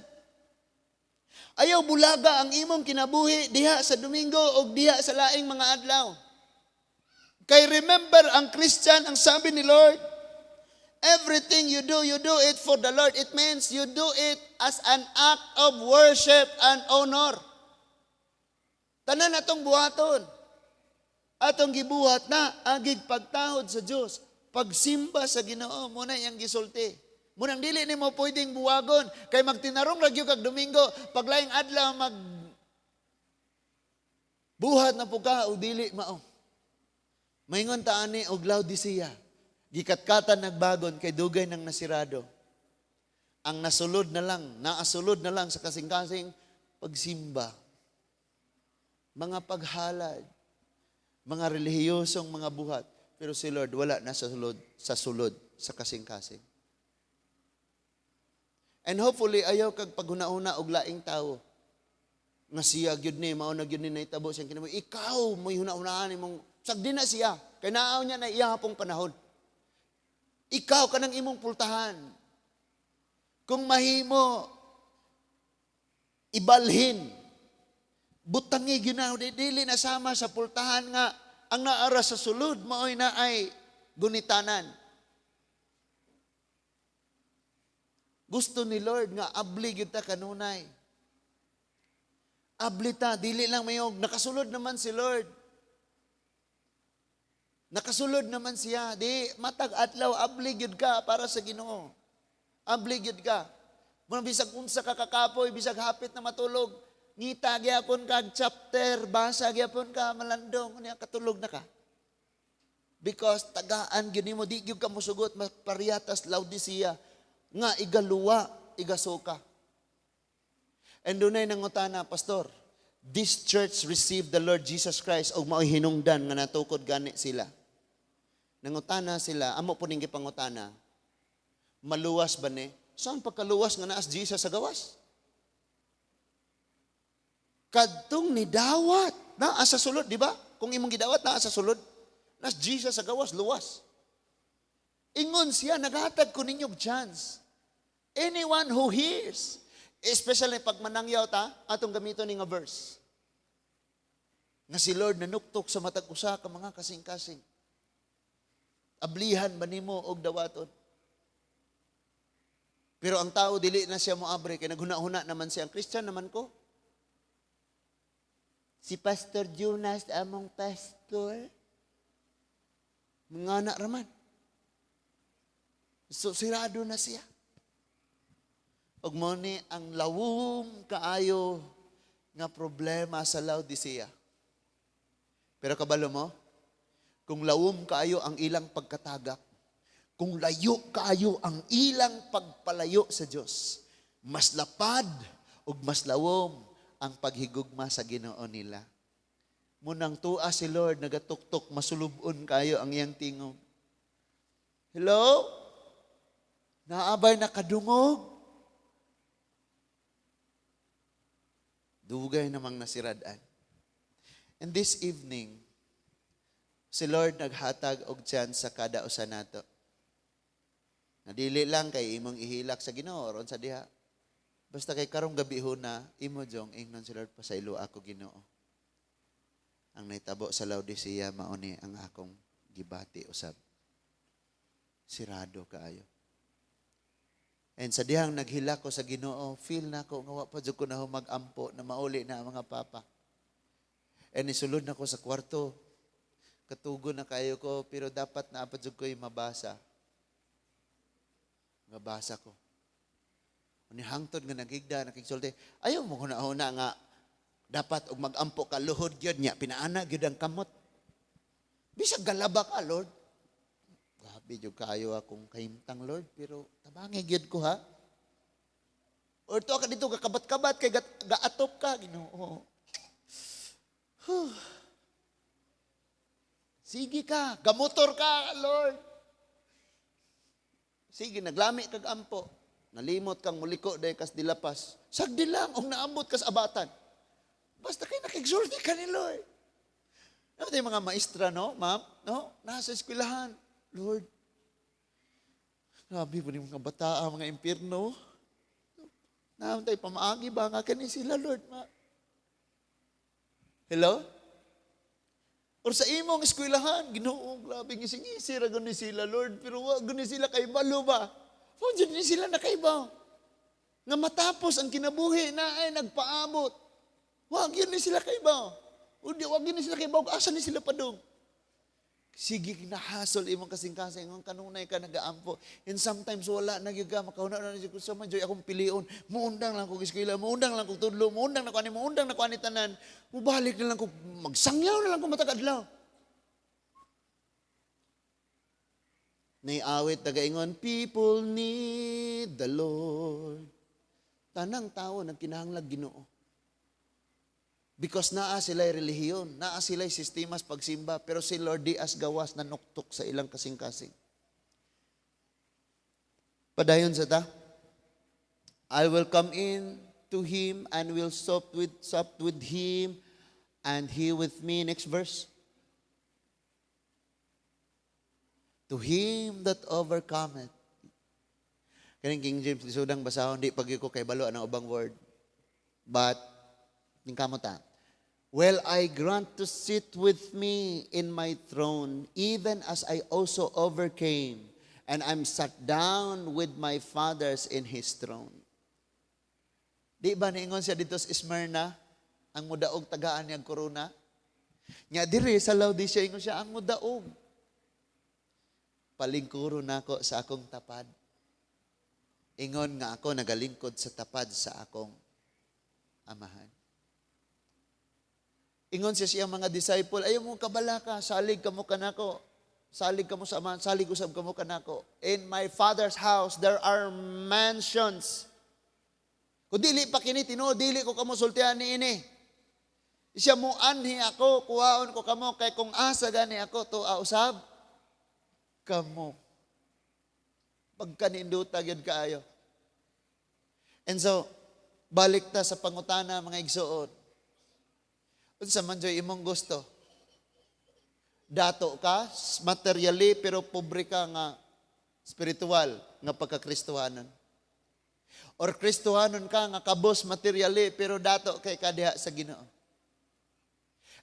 Ayaw bulaga ang imong kinabuhi diha sa Domingo o diha sa laing mga adlaw. Kay remember, ang Christian, ang sabi ni Lord, everything you do it for the Lord. It means you do it as an act of worship and honor. Tanan atong buhaton. Atong gibuhat na agig pagtahod sa Dios, pagsimba sa Ginoo, mo na iyang gisulti. Munang dili nimo pwedeng buwagon kay magtinarong ra gyud kag Domingo, paglaing adlaw mag buhat na pud ka o dili mao. Maingon ta ani og Laodicea, gikatkatan nagbagon kay dugay nang nasirado. Ang nasulod na lang, naasulod na lang sa kasing-kasing pagsimba. Mga paghalad, mga relihiyosong mga buhat. Pero si Lord wala na sa sulod sa kasing-kasing. And hopefully ayaw kag paghuna-huna og laing tawo. Nga siya gyud ni mao na gyud ni nahitabo siyang kinabuhi. Ikaw mo'y huna-hunaan imong sagdi na siya kay naaw niya na iya pong panahon. Ikaw kanang imong pultahan. Kung mahimo ibalhin, butangi gyud na dili na sama sa pultahan nga ang naara sa sulod maoy na ay gunitanan. Gusto ni Lord nga abli gyud ta kanunay. Abli ta, dili lang mayog nakasulod naman si Lord. Nakasulod naman siya, di matag adlaw abli gyud ka para sa Ginoo. Abli gyud ka. Muna bisag unsa ka kakapoy, bisag hapit na matulog, ngita gyapon kag chapter, basa gyapon ka malandong, unya katulog na ka. Because tagaan gyud nimo, di gyud ka mosugot, mapariyatas Laodicea nga igaluwa, igasuka. And dunay nangutana, "Pastor, this church received the Lord Jesus Christ og mao'y hinungdan nga natukod gani sila." Nangutana sila, amo po ning gipangutana, maluwas ba ni? Saan pagkaluwas nga naas Jesus sa gawas? Kadtong nidawat, naa sa sulod, di ba? Kung imong gidawat, naa sa sulod. Nas Jesus sa gawas, luwas. Ingon siya, "Naghatag ko ninyo og chance." Anyone who hears, especially pag manangyaw ta, atong gamiton ni nga verse. Nga si Lord nanuktok sa matag usa ka mga kasing-kasing. Ablihan ba nimo og dawaton? Pero ang tao dili na siya moabre kay naghuna-huna naman siya, Christian naman ko. Si Pastor Jonas, among pastor. Mga anak raman. So, sirado na siya. Ug mao ni ang lawom kaayo nga problema sa Laodicea. Pero kabalo mo, kung lawom kaayo ang ilang pagkatagak, kung layo kaayo ang ilang pagpalayo sa Dios, mas lapad ug mas lawom ang paghigugma sa Ginoo nila. Munang tua si Lord nagatuktok, masulubon kayo ang iyang tingog. Hello? Naa bay nakadungog? Dugay namang nasiradan. And this evening, si Lord naghatag og chance sa kada usa nato. Nadili lang kay imong ihilak sa Ginoo ron sa diha. Basta kay karong gabi na imo jong ingnon si Lord, "Pasaylo ako, Ginoo. Ang nahitabo sa Laodicea mao ni ang akong gibati usab. Sirado kaayo." And sa dihang naghilak ko sa Ginoo, feel na ko nga wa pa jud ko na mag-ampo na mauli na ang mga papa. And isulod na ko sa kwarto. Katugo na kayo ko, pero dapat na pa jud ko yung mabasa. Mabasa ko. Ni hangtod nga nagigda, nakigsulti, ayaw mo huna-huna nga dapat og mag-ampo ka luhod gyud nya pinaana gyud ang kamot. Bisag galaba ka, "Lord. Grabe jud kayo akong kahimtang, Lord, pero tabangi gyud ko ha." Or to ka dito kakabat-kabat kay gaatop ka, Ginoo. Huh. Sige ka, gamotor ka, Lord. Sige, naglami kag ampo. Nalimot kang muliko day kas dilapas. Sagdi lang, og naambot kas abatan. Basta kay nakigsulti ka ni Lord. Ano yung mga maestra, no, ma'am? No? Nasa eskwelahan. "Lord, grabe po ni mga bataa, mga impyerno. Naantay, pamaagi ba nga kani sila, Lord?" Ma? Hello? Or sa imong eskwelahan, "Ginoo, grabe ngising-ngisi ra gani sila, Lord, pero wa gani sila kay balo ba? Wa jud ni sila nakaibaw nga matapos ang kinabuhi na ay nagpaabot. Wa gyud ni sila kaibaw. Udi wa gyud ni sila kaibaw asa ni sila padung." Sige, kinahasol imong kasing-kasing ang kanunay ka nagaampo. And sometimes wala na gyud ka makahuna na siya sa man joy akong pilion. Muundang lang ko eskwela, muundang lang ko tudlo, muundang na ko ani, muundang na ko ani tanan. Mubalik na lang ko, magsangyaw na lang ko matag adlaw. Nay awit nagaingon, "People need the Lord." Tanang tao nagkinahanglag Ginoo. Because naa sila'y relihiyon, naa sila'y sistemas pagsimba, pero si Lord di as gawas na nuktok sa ilang kasing-kasing. Padayon sa ta. I will come in to him and will sup with him and he with me. Next verse. To him that overcometh. Kaning King James, lisudang basahon, di pag ko kay balo ang ubang word. But, ning ta. Will I grant to sit with me in my throne, even as I also overcame, and I'm sat down with my fathers in his throne. Di ba niingon siya dito sa Smyrna, ang mudaog tagaan niyang korona? Nya diri sa Laodicea ingon siya ang mudaog. Palingkuro nako sa akong tapad. Ingon nga ako nagalingkod sa tapad sa akong amahan. Ingon siya siyang mga disciple, "Ayaw mo kabalaka, salig kamo kanako. Salig kamo sa amahan, salig usab kamo kanako. In my Father's house, there are mansions." Kung dili pa kini tinuod, dili ko kamo sultihan ni ini. Siya mo anhi ako, kuhaon ko kamo, kay kung asa gani ako, to usab kamo. Pagkaninduta gyud kaayo. And so, balik ta sa pangutana, mga igsuon. Unsa man joy imong gusto? Dato ka materially pero pobre ka nga spiritual nga pagkakristohanon? Or Kristohanon ka nga kabos materially pero dato kay kadiha sa Ginoo?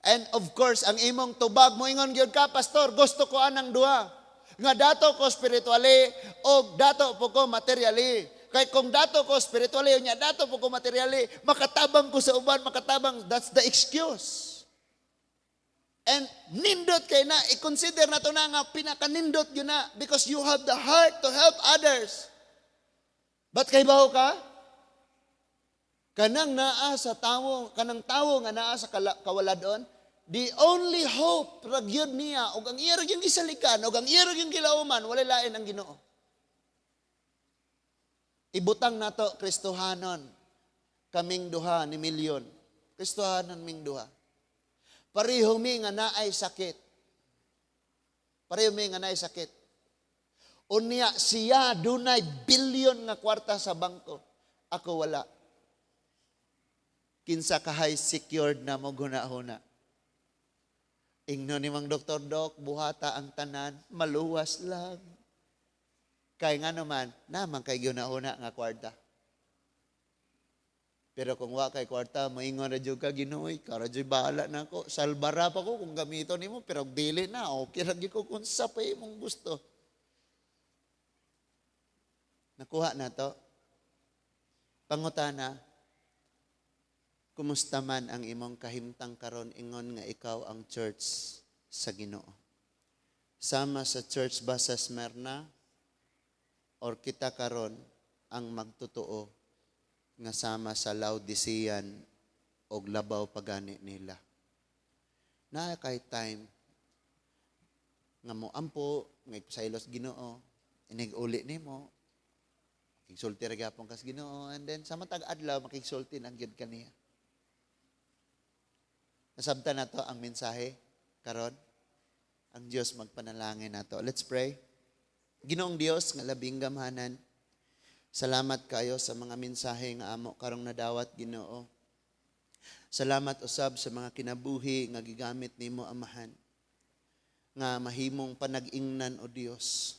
And of course, ang imong tubag mo ingon gyud ka, "Pastor, gusto ko anang duha. Nga dato ko spiritually o dato po ko materially. Kay kung dato ko spiritually, nya dato po ko materially, makatabang ko sa uban, makatabang." That's the excuse. And nindot kay na, i-consider na to na nga pinakanindot yun na because you have the heart to help others. But kay bawo ka? Kanang naa sa tawo, kanang tawo nga naa sa kawaladon, the only hope ra gyud niya ug ang iya ra gyud gisalikan ug ang iya ra gyud gilauman, walay lain ang Ginoo. Ibutang nato Kristohanon kaming duha ni Milyon. Kristohanon ming duha. Pareho mi nga naay sakit. Pareho mi nga naay sakit. Unya siya dunay bilyon nga kwarta sa bangko. Ako wala. Kinsa kahay secured na mo guna-huna? Ingno ni Mang Doktor, "Dok, buhata ang tanan, maluwas lang." Kay nga naman, naman kay guna-huna nga kwarta. Pero kung wa kay kwarta, moingon ra jud ka, "Ginoo, ikaw ra jud bahala nako. Salbara pa ko kung gamiton nimo, pero dili na, okay ra gyud ko kung sa pa imong gusto." Nakuha na to. Pangutana, kumusta man ang imong kahimtang karon ingon nga ikaw ang church sa Ginoo? Sama sa church ba sa Smyrna or kita karon ang magtotoo nga sama sa Laodicean og labaw pagani nila? Na kay time nga mo ampo, nga ipasaylo sa Ginoo, inig uli nimo, makigsulti ra gyapon kas Ginoo, and then sa matag adlaw makigsulti na gyud kaniya. Nasabtan nato ang mensahe karon. Ang Dios magpanalangin nato. Let's pray. Ginoong Dios nga labing gamhanan, salamat kayo sa mga mensahe nga amo karong nadawat, Ginoo. Salamat usab sa mga kinabuhi nga gigamit nimo, Amahan, nga mahimong panag-ingnan, o Dios,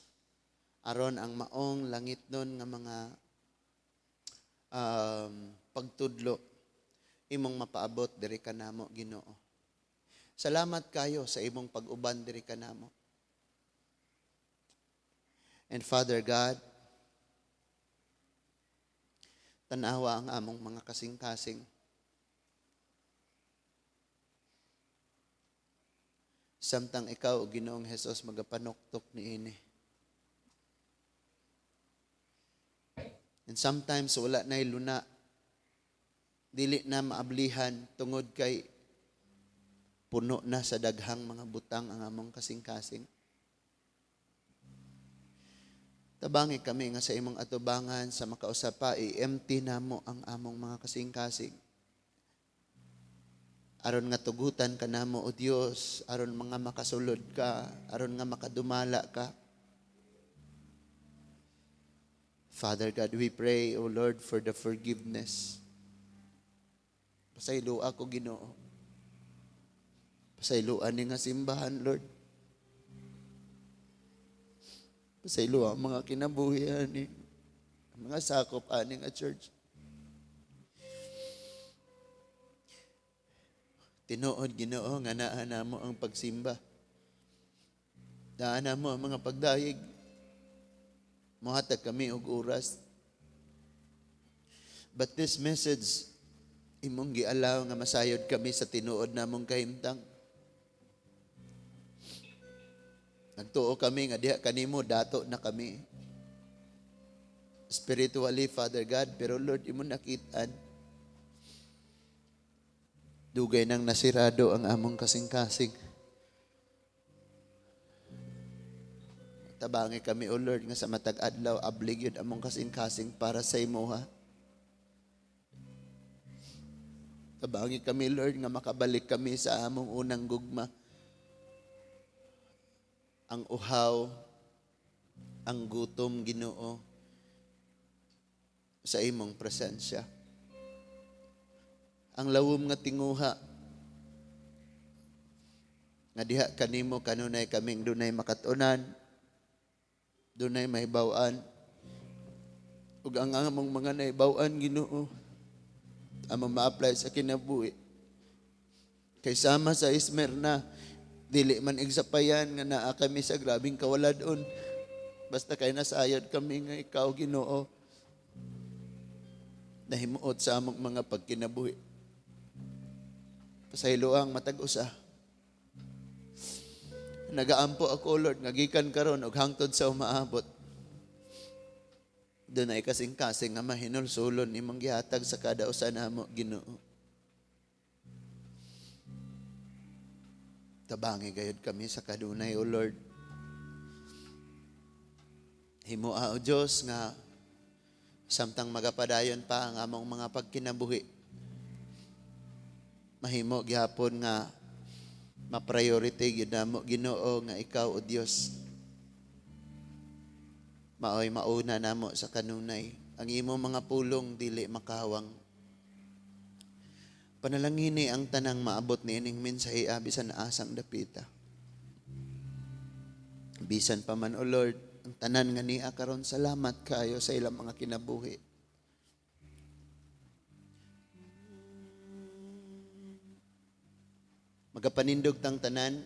aron ang maong langitnon nga mga pagtudlo imong mapaabot diri kanamo, Ginoo. Salamat kayo sa imong pag-uban diri kanamo. And Father God, tanawa ang among mga kasing-kasing. Samtang ikaw, o Ginoong Jesus, magapanuktok niini. And sometimes wala na luna. Dili na maablihan tungod kay puno na sa daghang mga butang ang among kasing-kasing. Tabangi kami nga sa imong atubangan sa makausap pa, i-empty namo ang among mga kasing-kasing. Aron nga tugutan ka namo, O Dios, aron mga makasulod ka, aron nga makadumala ka. Father God, we pray, O Lord, for the forgiveness. Pasayloa ko, Ginoo. Pasayloa ni nga simbahan, Lord. Pasayloa ang mga kinabuhi ani, ang mga sakop ani nga church. Tinuod, Ginoo, nga naa namo ang pagsimba. Naa namo ang mga pagdayeg. Mohatag kami og oras. But this message, imong gialaw nga masayod kami sa tinuod namong kahimtang. Nagtuo kami nga diha kanimo dato na kami. Spiritually, Father God, pero Lord, imo nakitaan. Dugay nang nasirado ang among kasing-kasing. Tabangi kami, O Lord, nga sa matag adlaw, ablig yun among kasing-kasing para sa imuha. Tabangi kami, Lord, nga makabalik kami sa among unang gugma. Ang uhaw, ang gutom, Ginoo, sa imong presensya. Ang lawom nga tinguha, nga diha kanimo kanunay kaming dunay makatunan, dunay mahibaw-an. Ug ang among mga nahibaw-an, Ginoo, among ma-apply sa kinabuhi. Kay sama sa Smyrna, dili man igsapayan nga naa kami sa grabing kawaladon. Basta kay nasayod kami nga ikaw, Ginoo, nahimuot sa among mga pagkinabuhi. Pasaylo ang matag usa. Nagaampo ako, Lord, nga gikan karon og hangtod sa umaabot, dunay kasing-kasing nga mahinulsulon imong gihatag sa kada usa namo, Ginoo. Tabangi gayud kami sa kanunay, O Lord. Himoa, O Dios, nga samtang magapadayon pa ang among mga pagkinabuhi, mahimo gihapon nga ma-priority gyud namo, Ginoo, nga ikaw, O Dios, maoy mauna namo sa kanunay. Ang imo mga pulong dili makawang. Panalangini ang tanang maabot niining mensahe bisan asang dapita. Bisan pa man, O Lord, ang tanan nga nia karon, salamat kaayo sa ilang mga kinabuhi. Magapanindog tang tanan.